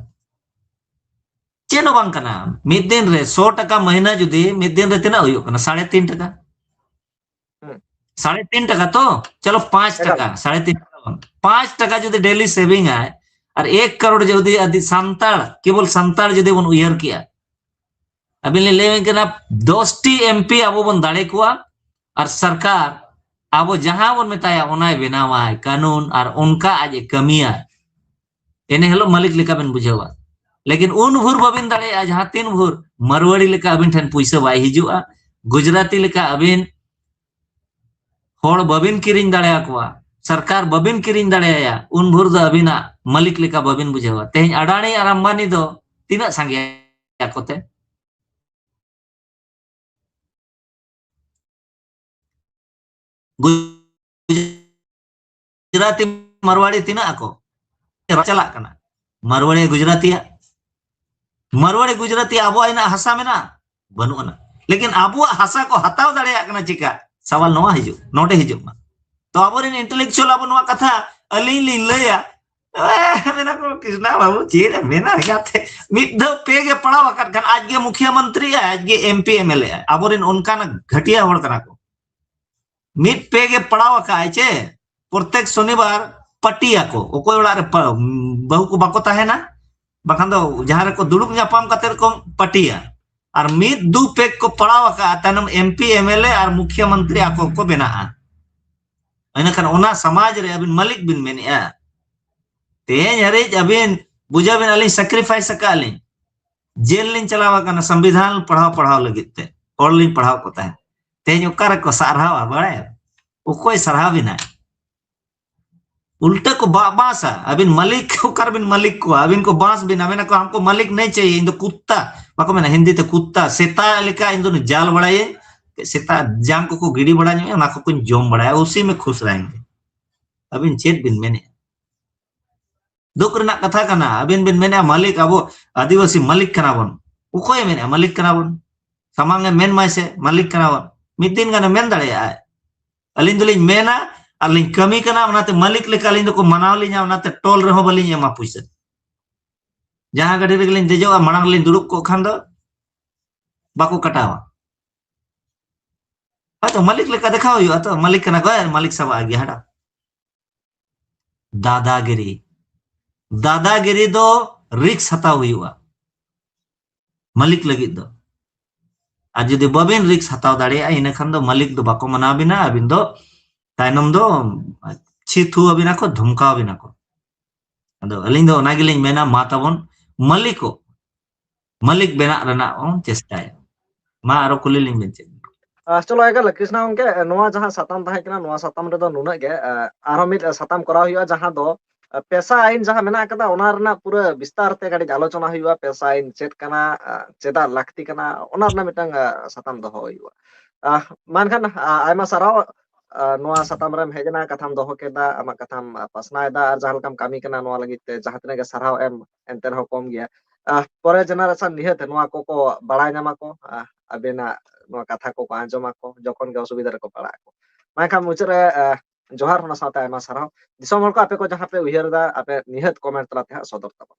ᱪᱮᱫ ᱦᱚᱸ ᱵᱟᱝ ᱠᱟᱱᱟ᱾ ᱢᱤᱫ ᱫᱤᱱ ᱨᱮ ᱥᱚ ᱴᱟᱠᱟ ᱢᱟᱹᱦᱱᱟᱹ ᱡᱩᱫᱤ ᱢᱤᱫ ᱫᱤᱱ ᱨᱮ ᱛᱤᱱᱟᱹᱜ ᱦᱩᱭᱩᱜ ᱠᱟᱱᱟ? ᱥᱟᱲᱮ ᱛᱤᱱ ᱴᱟᱠᱟ᱾ ᱦᱩᱸ᱾ ᱥᱟᱲᱮ ᱛᱤᱱ ᱴᱟᱠᱟ ᱛᱚ? ᱪᱚᱞᱚ ᱯᱟᱸᱪ ᱮᱠᱟᱞ᱾ ᱴᱟᱠᱟ, ᱥᱟᱲᱮ ᱛᱤᱱ ᱴᱟᱠᱟ ᱵᱟᱝ, ᱯᱟᱸᱪ ᱴᱟᱠᱟ ᱡᱩᱫᱤ ᱰᱮᱞᱤ ᱥᱮᱵᱷᱤᱝ ᱟᱭ, ᱟᱨ ᱮᱠ ᱠᱟᱨᱳᱲ ᱡᱩᱫᱤ ᱟᱹᱫᱤ-, ᱥᱟᱱᱛᱟᱲ, ᱠᱮᱵᱚᱞ ᱥᱟᱱᱛᱟᱲ ᱡᱩᱫᱤ ᱵᱚᱱ ᱩᱭᱦᱟᱹᱨ ᱠᱮᱭᱟ, ᱟᱹᱵᱤᱱ ᱞᱤᱧ ᱞᱟᱹᱭ ᱟᱵᱤᱱ ᱠᱟᱱᱟ, ᱫᱚᱥ ᱴᱤ ᱮᱢ ᱯᱤ ᱟᱵᱚ ᱵᱚᱱ ᱫᱟᱲᱮ ᱠᱚᱣᱟ, ᱟᱨ ᱥᱚᱨᱠᱟᱨ ᱟᱵᱚ ᱡᱟᱦᱟᱸ ᱵᱚᱱ ᱢᱮᱛᱟᱭᱟ ᱚᱱᱟᱭ ᱵᱮᱱᱟᱣᱟᱭ ᱠᱟᱹᱱᱩᱱ, ᱟᱨ ᱚᱱᱠᱟ ᱟᱡ ᱮ ᱠᱟᱹᱢᱤᱭᱟ᱾ ᱮᱱᱮ ᱦᱤᱞᱳᱜ ᱢᱟᱹᱞᱤᱠ ᱞᱮᱠᱟ ᱵᱮᱱ ᱵᱩᱡᱷᱟᱹᱣᱟ᱾ ᱞᱮᱠᱤᱱ ᱩᱱ ᱵᱷᱳᱨ ᱵᱟᱵᱤᱱ ᱫᱟᱲᱮᱭᱟᱜᱼᱟ ᱡᱟᱦᱟᱸ ᱛᱤᱱ ᱵᱷᱳᱨ ᱢᱟᱨᱣᱟᱲᱤ ᱞᱮᱠᱟ ᱟᱵᱤᱱ ᱴᱷᱮᱱ ᱯᱩᱭᱥᱟᱹ ᱵᱟᱭ ᱦᱤᱡᱩᱜᱼᱟ, ᱜᱩᱡᱽᱨᱟᱛᱤ ᱞᱮᱠᱟ ᱟᱵᱤᱱ ᱦᱚᱲ ᱵᱟᱵᱤᱱ ᱠᱤᱨᱤᱧ ᱫᱟᱲᱮᱭᱟᱠᱚᱣᱟ, ᱥᱚᱨᱠᱟᱨ ᱵᱟᱵᱤᱱ ᱠᱤᱨᱤᱧ ᱫᱟᱲᱮᱭᱟᱭᱟ, ᱩᱱ ᱵᱷᱳᱨ ᱫᱚ ᱟᱵᱤᱱᱟᱜ ᱢᱟᱹᱞᱤᱠ ᱞᱮᱠᱟ ᱵᱟᱵᱤᱱ ᱵᱩᱡᱷᱟᱹᱣᱟ᱾ ᱛᱮᱦᱮᱧ ᱟᱰᱟᱱᱤ ᱟᱨ ᱟᱢᱵᱟᱱᱤ ᱫᱚ ᱛᱤᱱᱟᱹᱜ ᱥᱟᱸᱜᱮᱭᱟ ᱠᱚ ᱛᱮ? ᱜᱩᱡᱽᱨᱟᱴᱤ ᱢᱟᱨᱣᱟᱲᱤ ᱛᱤᱱᱟᱹᱜ ᱟᱠᱚ? ᱪᱟᱞᱟᱜ ᱠᱟᱱᱟ᱾ ᱢᱟᱨᱣᱟᱲᱤ ᱜᱩᱡᱽᱨᱟᱴᱤᱭᱟᱜ, ᱢᱟᱨᱣᱟᱲᱤ ᱜᱩᱡᱽᱨᱟᱴᱤᱭᱟᱜ ᱟᱵᱚᱣᱟᱜ ᱦᱮᱱᱟᱜ ᱦᱟᱥᱟ ᱢᱮᱱᱟᱜᱼᱟ? ᱵᱟᱹᱱᱩᱜ ᱟᱱᱟ᱾ ᱞᱮᱠᱤᱱ ᱟᱵᱚᱣᱟᱜ ᱦᱟᱥᱟ ᱠᱚ ᱦᱟᱛᱟᱣ ᱫᱟᱲᱮᱭᱟᱜ ᱠᱟᱱᱟ ᱪᱮᱠᱟ? ᱥᱟᱣᱟᱞ ᱱᱚᱣᱟ ᱦᱤᱡᱩᱜ, ᱱᱚᱰᱮ ᱦᱤᱡᱩᱜ ᱢᱟ᱾ ᱛᱚ ᱟᱵᱚᱨᱮᱱ intellectual ᱟᱵᱚ ᱱᱚᱣᱟ ᱠᱟᱛᱷᱟ ᱟᱹᱞᱤᱧ ᱞᱤᱧ ᱞᱟᱹᱭᱟ, ᱮ, ᱢᱮᱱᱟ ᱠᱚ, "ᱠᱨᱤᱥᱱᱟ ᱵᱟᱹᱵᱩ, ᱪᱮᱫ ᱮᱢ ᱢᱮᱱᱟ?" ᱜᱟᱛᱮ ᱢᱤᱫ ᱫᱷᱟᱣ ᱯᱮ ᱜᱮ ᱯᱟᱲᱟᱣ ᱟᱠᱟᱫ ᱠᱷᱟᱱ ᱟᱡ ᱜᱮ ᱢᱩᱠᱷᱤᱭᱟᱹ ᱢᱚᱱᱛᱨᱤ ᱟᱭ, ᱟᱡ ᱜᱮ MP MLA ᱟᱭ᱾ ᱟᱵᱚᱨᱮᱱ ᱚᱱᱠᱟᱱ ᱜᱷᱟᱹᱴᱤᱭᱟᱹ ᱦᱚᱲ ᱠᱟᱱᱟ ᱠᱚ᱾ ᱢᱤᱫ ᱯᱮ ᱜᱮ ᱯᱟᱲᱟᱣ ᱟᱠᱟᱫ ᱟᱭ ᱪᱮ, ᱯᱨᱚᱛᱮᱠ ᱥᱚᱱᱤᱵᱟᱨ ᱯᱟᱹᱴᱤ ᱟᱠᱚ᱾ ᱚᱠᱚᱭ ᱚᱲᱟᱜ ᱨᱮ ᱯᱟ-, ᱵᱟᱹᱦᱩ ᱠᱚ ᱵᱟᱠᱚ ᱛᱟᱦᱮᱱᱟ, ᱵᱟᱠᱷᱟᱱ ᱫᱚ ᱡᱟᱦᱟᱸ ᱨᱮᱠᱚ ᱫᱩᱲᱩᱵ ᱧᱟᱯᱟᱢ ᱠᱟᱛᱮ ᱠᱚ ᱯᱟᱹᱴᱤᱭᱟ᱾ ᱟᱨ ᱢᱤᱫ ᱫᱩ ᱯᱮᱠ ᱠᱚ ᱯᱟᱲᱟᱣ ᱟᱠᱟᱫᱼᱟ, ᱛᱟᱭᱱᱚᱢ MP MLA ᱟᱨ ᱢᱩᱠᱷᱤᱭᱟᱹ ᱢᱚᱱᱛᱨᱤ ᱟᱠᱚ ᱠᱚ ᱵᱮᱱᱟᱜᱼᱟ᱾ ᱤᱱᱟᱹᱠᱷᱟᱱ ᱚᱱᱟ ᱥᱚᱢᱟᱡᱽ ᱨᱮ ᱟᱹᱵᱤᱱ ᱢᱟᱹᱞᱤᱠ ᱵᱤᱱ ᱢᱮᱱᱮᱜᱼᱟ᱾ ᱛᱮᱦᱮᱧ ᱦᱟᱹᱨᱤᱡ ᱟᱹᱵᱤᱱ ᱵᱩᱡᱷᱟᱹᱣ ᱵᱤᱱ, ᱟᱹᱞᱤᱧ sacrifice ᱟᱠᱟᱫ ᱞᱤᱧ, ᱡᱮᱞ ᱞᱤᱧ ᱪᱟᱞᱟᱣ ᱟᱠᱟᱱᱟ ᱥᱚᱝᱵᱤᱫᱷᱟᱱ ᱯᱟᱲᱦᱟᱣ, ᱯᱟᱲᱦᱟᱣ ᱞᱟᱹᱜᱤᱫ ᱛᱮ, ᱦᱚᱲ ᱞᱤᱧ ᱯᱟᱲᱦᱟᱣ ᱠᱚ ᱛᱟᱦᱮᱸᱫ᱾ ᱛᱮᱦᱮᱧ ᱚᱠᱟ ᱨᱮᱠᱚ ᱥᱟᱨᱦᱟᱣᱟ ᱵᱟᱲᱟᱭᱟ? ᱚᱠᱚᱭ ᱥᱟᱨᱦᱟᱣ ᱵᱤᱱᱟ? ᱩᱞᱴᱟᱹ ᱠᱚ ᱵᱟ-, ᱵᱟᱸᱥᱟ᱾ ᱟᱹᱵᱤᱱ ᱢᱟᱹᱞᱤᱠ ᱚᱠᱟ ᱨᱮᱵᱤᱱ ᱢᱟᱹᱞᱤᱠ ᱠᱚᱣᱟ? ᱟᱹᱵᱤᱱ ᱠᱚ ᱵᱟᱸᱥ ᱵᱤᱱᱟ, ᱢᱮᱱᱟ ᱠᱚ, "हमको मालिक नहीं चाहिए, ᱤᱧ ᱫᱚ ᱠᱩᱛᱛᱟ", ᱵᱟᱠᱚ ᱢᱮᱱᱟ ᱦᱤᱱᱫᱤ ᱛᱮ ᱠᱩᱛᱛᱟ, ᱥᱮᱛᱟ ᱞᱮᱠᱟ ᱤᱧ ᱫᱚ ᱡᱟᱞ ᱵᱟᱲᱟᱭᱟᱹᱧ, ᱥᱮᱛᱟ ᱡᱟᱝ ᱠᱚᱠᱚ ᱜᱤᱰᱤ ᱵᱟᱲᱟ ᱧᱚᱜᱼᱟ, ᱚᱱᱟ ᱠᱚᱠᱚᱧ ᱡᱚᱢ ᱵᱟᱲᱟᱭᱟ, ᱩᱥᱤ ᱢᱮ ᱠᱷᱩᱥ ᱨᱟᱦᱮᱸᱜᱮ᱾ ᱟᱹᱵᱤᱱ ᱪᱮᱫ ᱵᱤᱱ ᱢᱮᱱᱮᱜᱼᱟ? ᱫᱩᱠ ᱨᱮᱱᱟᱜ ᱠᱟᱛᱷᱟ ᱠᱟᱱᱟ᱾ ᱟᱹᱵᱤᱱ ᱵᱤᱱ ᱢᱮᱱᱮᱜᱼᱟ, "ᱢᱟᱹᱞᱤᱠ, ᱟᱵᱚ ᱟᱹᱫᱤᱵᱟᱹᱥᱤ ᱢᱟᱹᱞᱤᱠ ᱠᱟᱱᱟ ᱵᱚᱱ᱾" ᱚᱠᱚᱭᱮ ᱢᱮᱱᱮᱜᱼᱟ ᱢᱟᱹᱞᱤᱠ ᱠᱟᱱᱟ ᱵᱚᱱ? ᱥᱟᱢᱟᱝ ᱮ ᱢᱮᱱ ᱢᱟᱭ ᱥᱮ, "ᱢᱟᱹᱞᱤᱠ ᱠᱟᱱᱟ ᱵᱚᱱ᱾" ᱢᱤᱫ ᱫᱤᱱ ᱜᱟᱱᱮ ᱢᱮᱱ ᱫᱟᱲᱮᱭᱟᱜᱼᱟᱭ, "ᱟᱹᱞᱤᱧ ᱫᱚᱞᱤᱧ ᱢᱮᱱᱟ ᱟᱨ ᱞᱤᱧ ᱠᱟᱹᱢᱤ ᱠᱟᱱᱟ, ᱚᱱᱟᱛᱮ ᱢᱟᱹᱞᱤᱠ ᱞᱮᱠᱟ ᱟᱹᱞᱤᱧ ᱫᱚᱠᱚ ᱢᱟᱱᱟᱣ ᱞᱤᱧᱟ, ᱚᱱᱟᱛᱮ ᱴᱳᱞ ᱨᱮᱦᱚᱸ ᱵᱟᱹᱞᱤᱧ ᱮᱢᱟ ᱯᱩᱭᱥᱟᱹ᱾ ᱡᱟᱦᱟᱸ ᱜᱟᱹᱰᱤ ᱨᱮᱜᱮ ᱞᱤᱧ ᱫᱮᱡᱚᱜᱼᱟ, ᱢᱟᱲᱟᱝ ᱨᱮᱞᱤᱧ ᱫᱩᱲᱩᱵ ᱠᱚᱜ ᱠᱷᱟᱱ ᱫᱚ ᱵᱟᱠᱚ ᱠᱟᱴᱟᱣᱟ᱾" ᱦᱳᱭᱛᱚ ᱢᱟᱹᱞᱤᱠ ᱞᱮᱠᱟ ᱫᱮᱠᱷᱟᱣ ᱦᱩᱭᱩᱜᱼᱟ ᱛᱚ, ᱢᱟᱹᱞᱤᱠ ᱠᱟᱱᱟ ᱠᱚ, ᱢᱟᱹᱞᱤᱠ ᱥᱟᱵᱟᱜ ᱜᱮᱭᱟ ᱦᱟᱰᱟ᱾ ᱫᱟᱫᱟᱜᱤᱨᱤ, ᱫᱟᱫᱟᱜᱤᱨᱤ ᱫᱚ risk ᱦᱟᱛᱟᱣ ᱦᱩᱭᱩᱜᱼᱟ ᱢᱟᱹᱞᱤᱠ ᱞᱟᱹᱜᱤᱫ ᱫᱚ᱾ ᱟᱨ ᱡᱩᱫᱤ ᱵᱟᱵᱮᱱ risk ᱦᱟᱛᱟᱣ ᱫᱟᱲᱮᱭᱟᱜᱼᱟ, ᱤᱱᱟᱹ ᱠᱷᱟᱱ ᱫᱚ ᱢᱟᱹᱞᱤᱠ ᱫᱚ ᱵᱟᱠᱚ ᱢᱟᱱᱟᱣ ᱵᱤᱱᱟ, ᱟᱹᱵᱤᱱ ᱫᱚ ᱛᱟᱭᱱᱚᱢ ᱫᱚ ᱪᱷᱤ ᱛᱷᱩ ᱟᱹᱵᱤᱱᱟ ᱠᱚ, ᱫᱷᱚᱢᱠᱟᱣ ᱵᱤᱱᱟ ᱠᱚ᱾ ᱟᱫᱚ ᱟᱹᱞᱤᱧ ᱫᱚ ᱚᱱᱟ ᱜᱮᱞᱤᱧ ᱢᱮᱱᱟ, ᱢᱟ ᱛᱟᱵᱚᱱ ᱢᱟᱹᱞᱤᱠᱚᱜ, ᱢᱟᱹᱞᱤᱠ ᱵᱮᱱᱟᱜ ᱨᱮᱱᱟᱜ ᱵᱚᱱ ᱪᱮᱥᱴᱟᱭᱟ᱾ ᱢᱟ ᱟᱨᱚ ᱠᱩᱞᱤ ᱞᱤᱧ ᱵᱮᱱ ᱪᱮᱫ? ᱟᱨ ᱪᱚᱞᱚ ᱮᱠᱟᱞ ᱠᱨᱤᱥᱱᱟ ᱜᱚᱝᱠᱮ, ᱱᱚᱣᱟ ᱡᱟᱦᱟᱸ ᱥᱟᱛᱟᱢ ᱛᱟᱦᱮᱸ ᱠᱟᱱᱟ, ᱱᱚᱣᱟ ᱥᱟᱛᱟᱢ ᱨᱮᱫᱚ ᱱᱩᱱᱟᱹᱜ ᱜᱮ᱾ ᱟᱨᱦᱚᱸ ᱢᱤᱫ ᱥᱟᱛᱟᱢ ᱠᱚᱨᱟᱣ ᱦᱩᱭᱩᱜᱼᱟ, ᱡᱟᱦᱟᱸ ᱫᱚ ᱯᱮᱥᱟ ᱟᱹᱭᱤᱱ ᱡᱟᱦᱟᱸ ᱢᱮᱱᱟᱜ ᱟᱠᱟᱫᱟ, ᱚᱱᱟ ᱨᱮᱱᱟᱜ ᱯᱩᱨᱟᱹ ᱵᱤᱥᱛᱟᱨ ᱛᱮ ᱠᱟᱹᱴᱤᱡ ᱟᱞᱳᱪᱚᱱᱟ ᱦᱩᱭᱩᱜᱼᱟ᱾ ᱯᱮᱥᱟ ᱟᱹᱭᱤᱱ ᱪᱮᱫ ᱠᱟᱱᱟ, ᱪᱮᱫᱟᱜ ᱞᱟᱹᱠᱛᱤ ᱠᱟᱱᱟ, ᱚᱱᱟ ᱨᱮᱱᱟᱜ ᱢᱤᱫᱴᱟᱝ ᱥᱟᱛᱟᱢ ᱫᱚᱦᱚ ᱦᱩᱭᱩᱜᱼᱟ᱾ ᱢᱮᱱᱠᱷᱟᱱ ᱟᱭᱢᱟ ᱥᱟᱨᱦᱟᱣ, ᱱᱚᱣᱟ ᱥᱟᱛᱟᱢ ᱨᱮᱢ ᱦᱮᱡ ᱮᱱᱟ, ᱠᱟᱛᱷᱟᱢ ᱫᱚᱦᱚ ᱠᱮᱫᱟ, ᱟᱢᱟᱜ ᱠᱟᱛᱷᱟᱢ ᱯᱟᱥᱱᱟᱣ ᱮᱫᱟ, ᱟᱨ ᱡᱟᱦᱟᱸ ᱞᱮᱠᱟᱢ ᱠᱟᱹᱢᱤ ᱠᱟᱱᱟ, ᱱᱚᱣᱟ ᱞᱟᱹᱜᱤᱫ ᱛᱮ ᱡᱟᱦᱟᱸ ᱛᱤᱱᱟᱹᱜ ᱜᱮ ᱥᱟᱨᱦᱟᱣ ᱮᱢ ᱮᱱᱛᱮ ᱨᱮᱦᱚᱸ ᱠᱚᱢ ᱜᱮᱭᱟ᱾ ᱯᱚᱨᱮ ᱡᱮᱱᱟᱨᱮᱥᱚᱱ ᱱᱤᱦᱟᱹᱛ ᱱᱚᱣᱟ ᱠᱚᱠᱚ ᱵᱟᱲᱟᱭ ᱧᱟᱢᱟ ᱠᱚ, ᱟᱵᱮᱱᱟᱜ ᱱᱚᱣᱟ ᱠᱟᱛᱷᱟ ᱠᱚᱠᱚ ᱟᱸᱡᱚᱢ ᱟᱠᱚ, ᱡᱚᱠᱷᱚᱱ ᱜᱮ ᱚᱥᱩᱵᱤᱫᱷᱟ ᱨᱮᱠᱚ ᱯᱟᱲᱟᱜ ᱟᱠᱚ᱾ ᱢᱟ ᱮᱱᱠᱷᱟᱱ ᱢᱩᱪᱟᱹᱫ ᱨᱮ ᱡᱚᱦᱟᱨ, ᱚᱱᱟ ᱥᱟᱶᱛᱮ ᱟᱭᱢᱟ ᱥᱟᱨᱦᱟᱣ᱾ ᱫᱤᱥᱚᱢ ᱦᱚᱲ ᱠᱚ, ᱟᱯᱮ ᱠᱚ ᱡᱟᱦᱟᱸ ᱯᱮ ᱩᱭᱦᱟᱹᱨ ᱮᱫᱟ, ᱟᱯᱮ ᱱᱤᱦᱟᱹᱛ ᱠᱚᱢᱮᱱᱴ ᱛᱟᱞᱟ ᱛᱮ ᱦᱟᱸᱜ ᱥᱚᱫᱚᱨ ᱛᱟᱵᱚᱱ᱾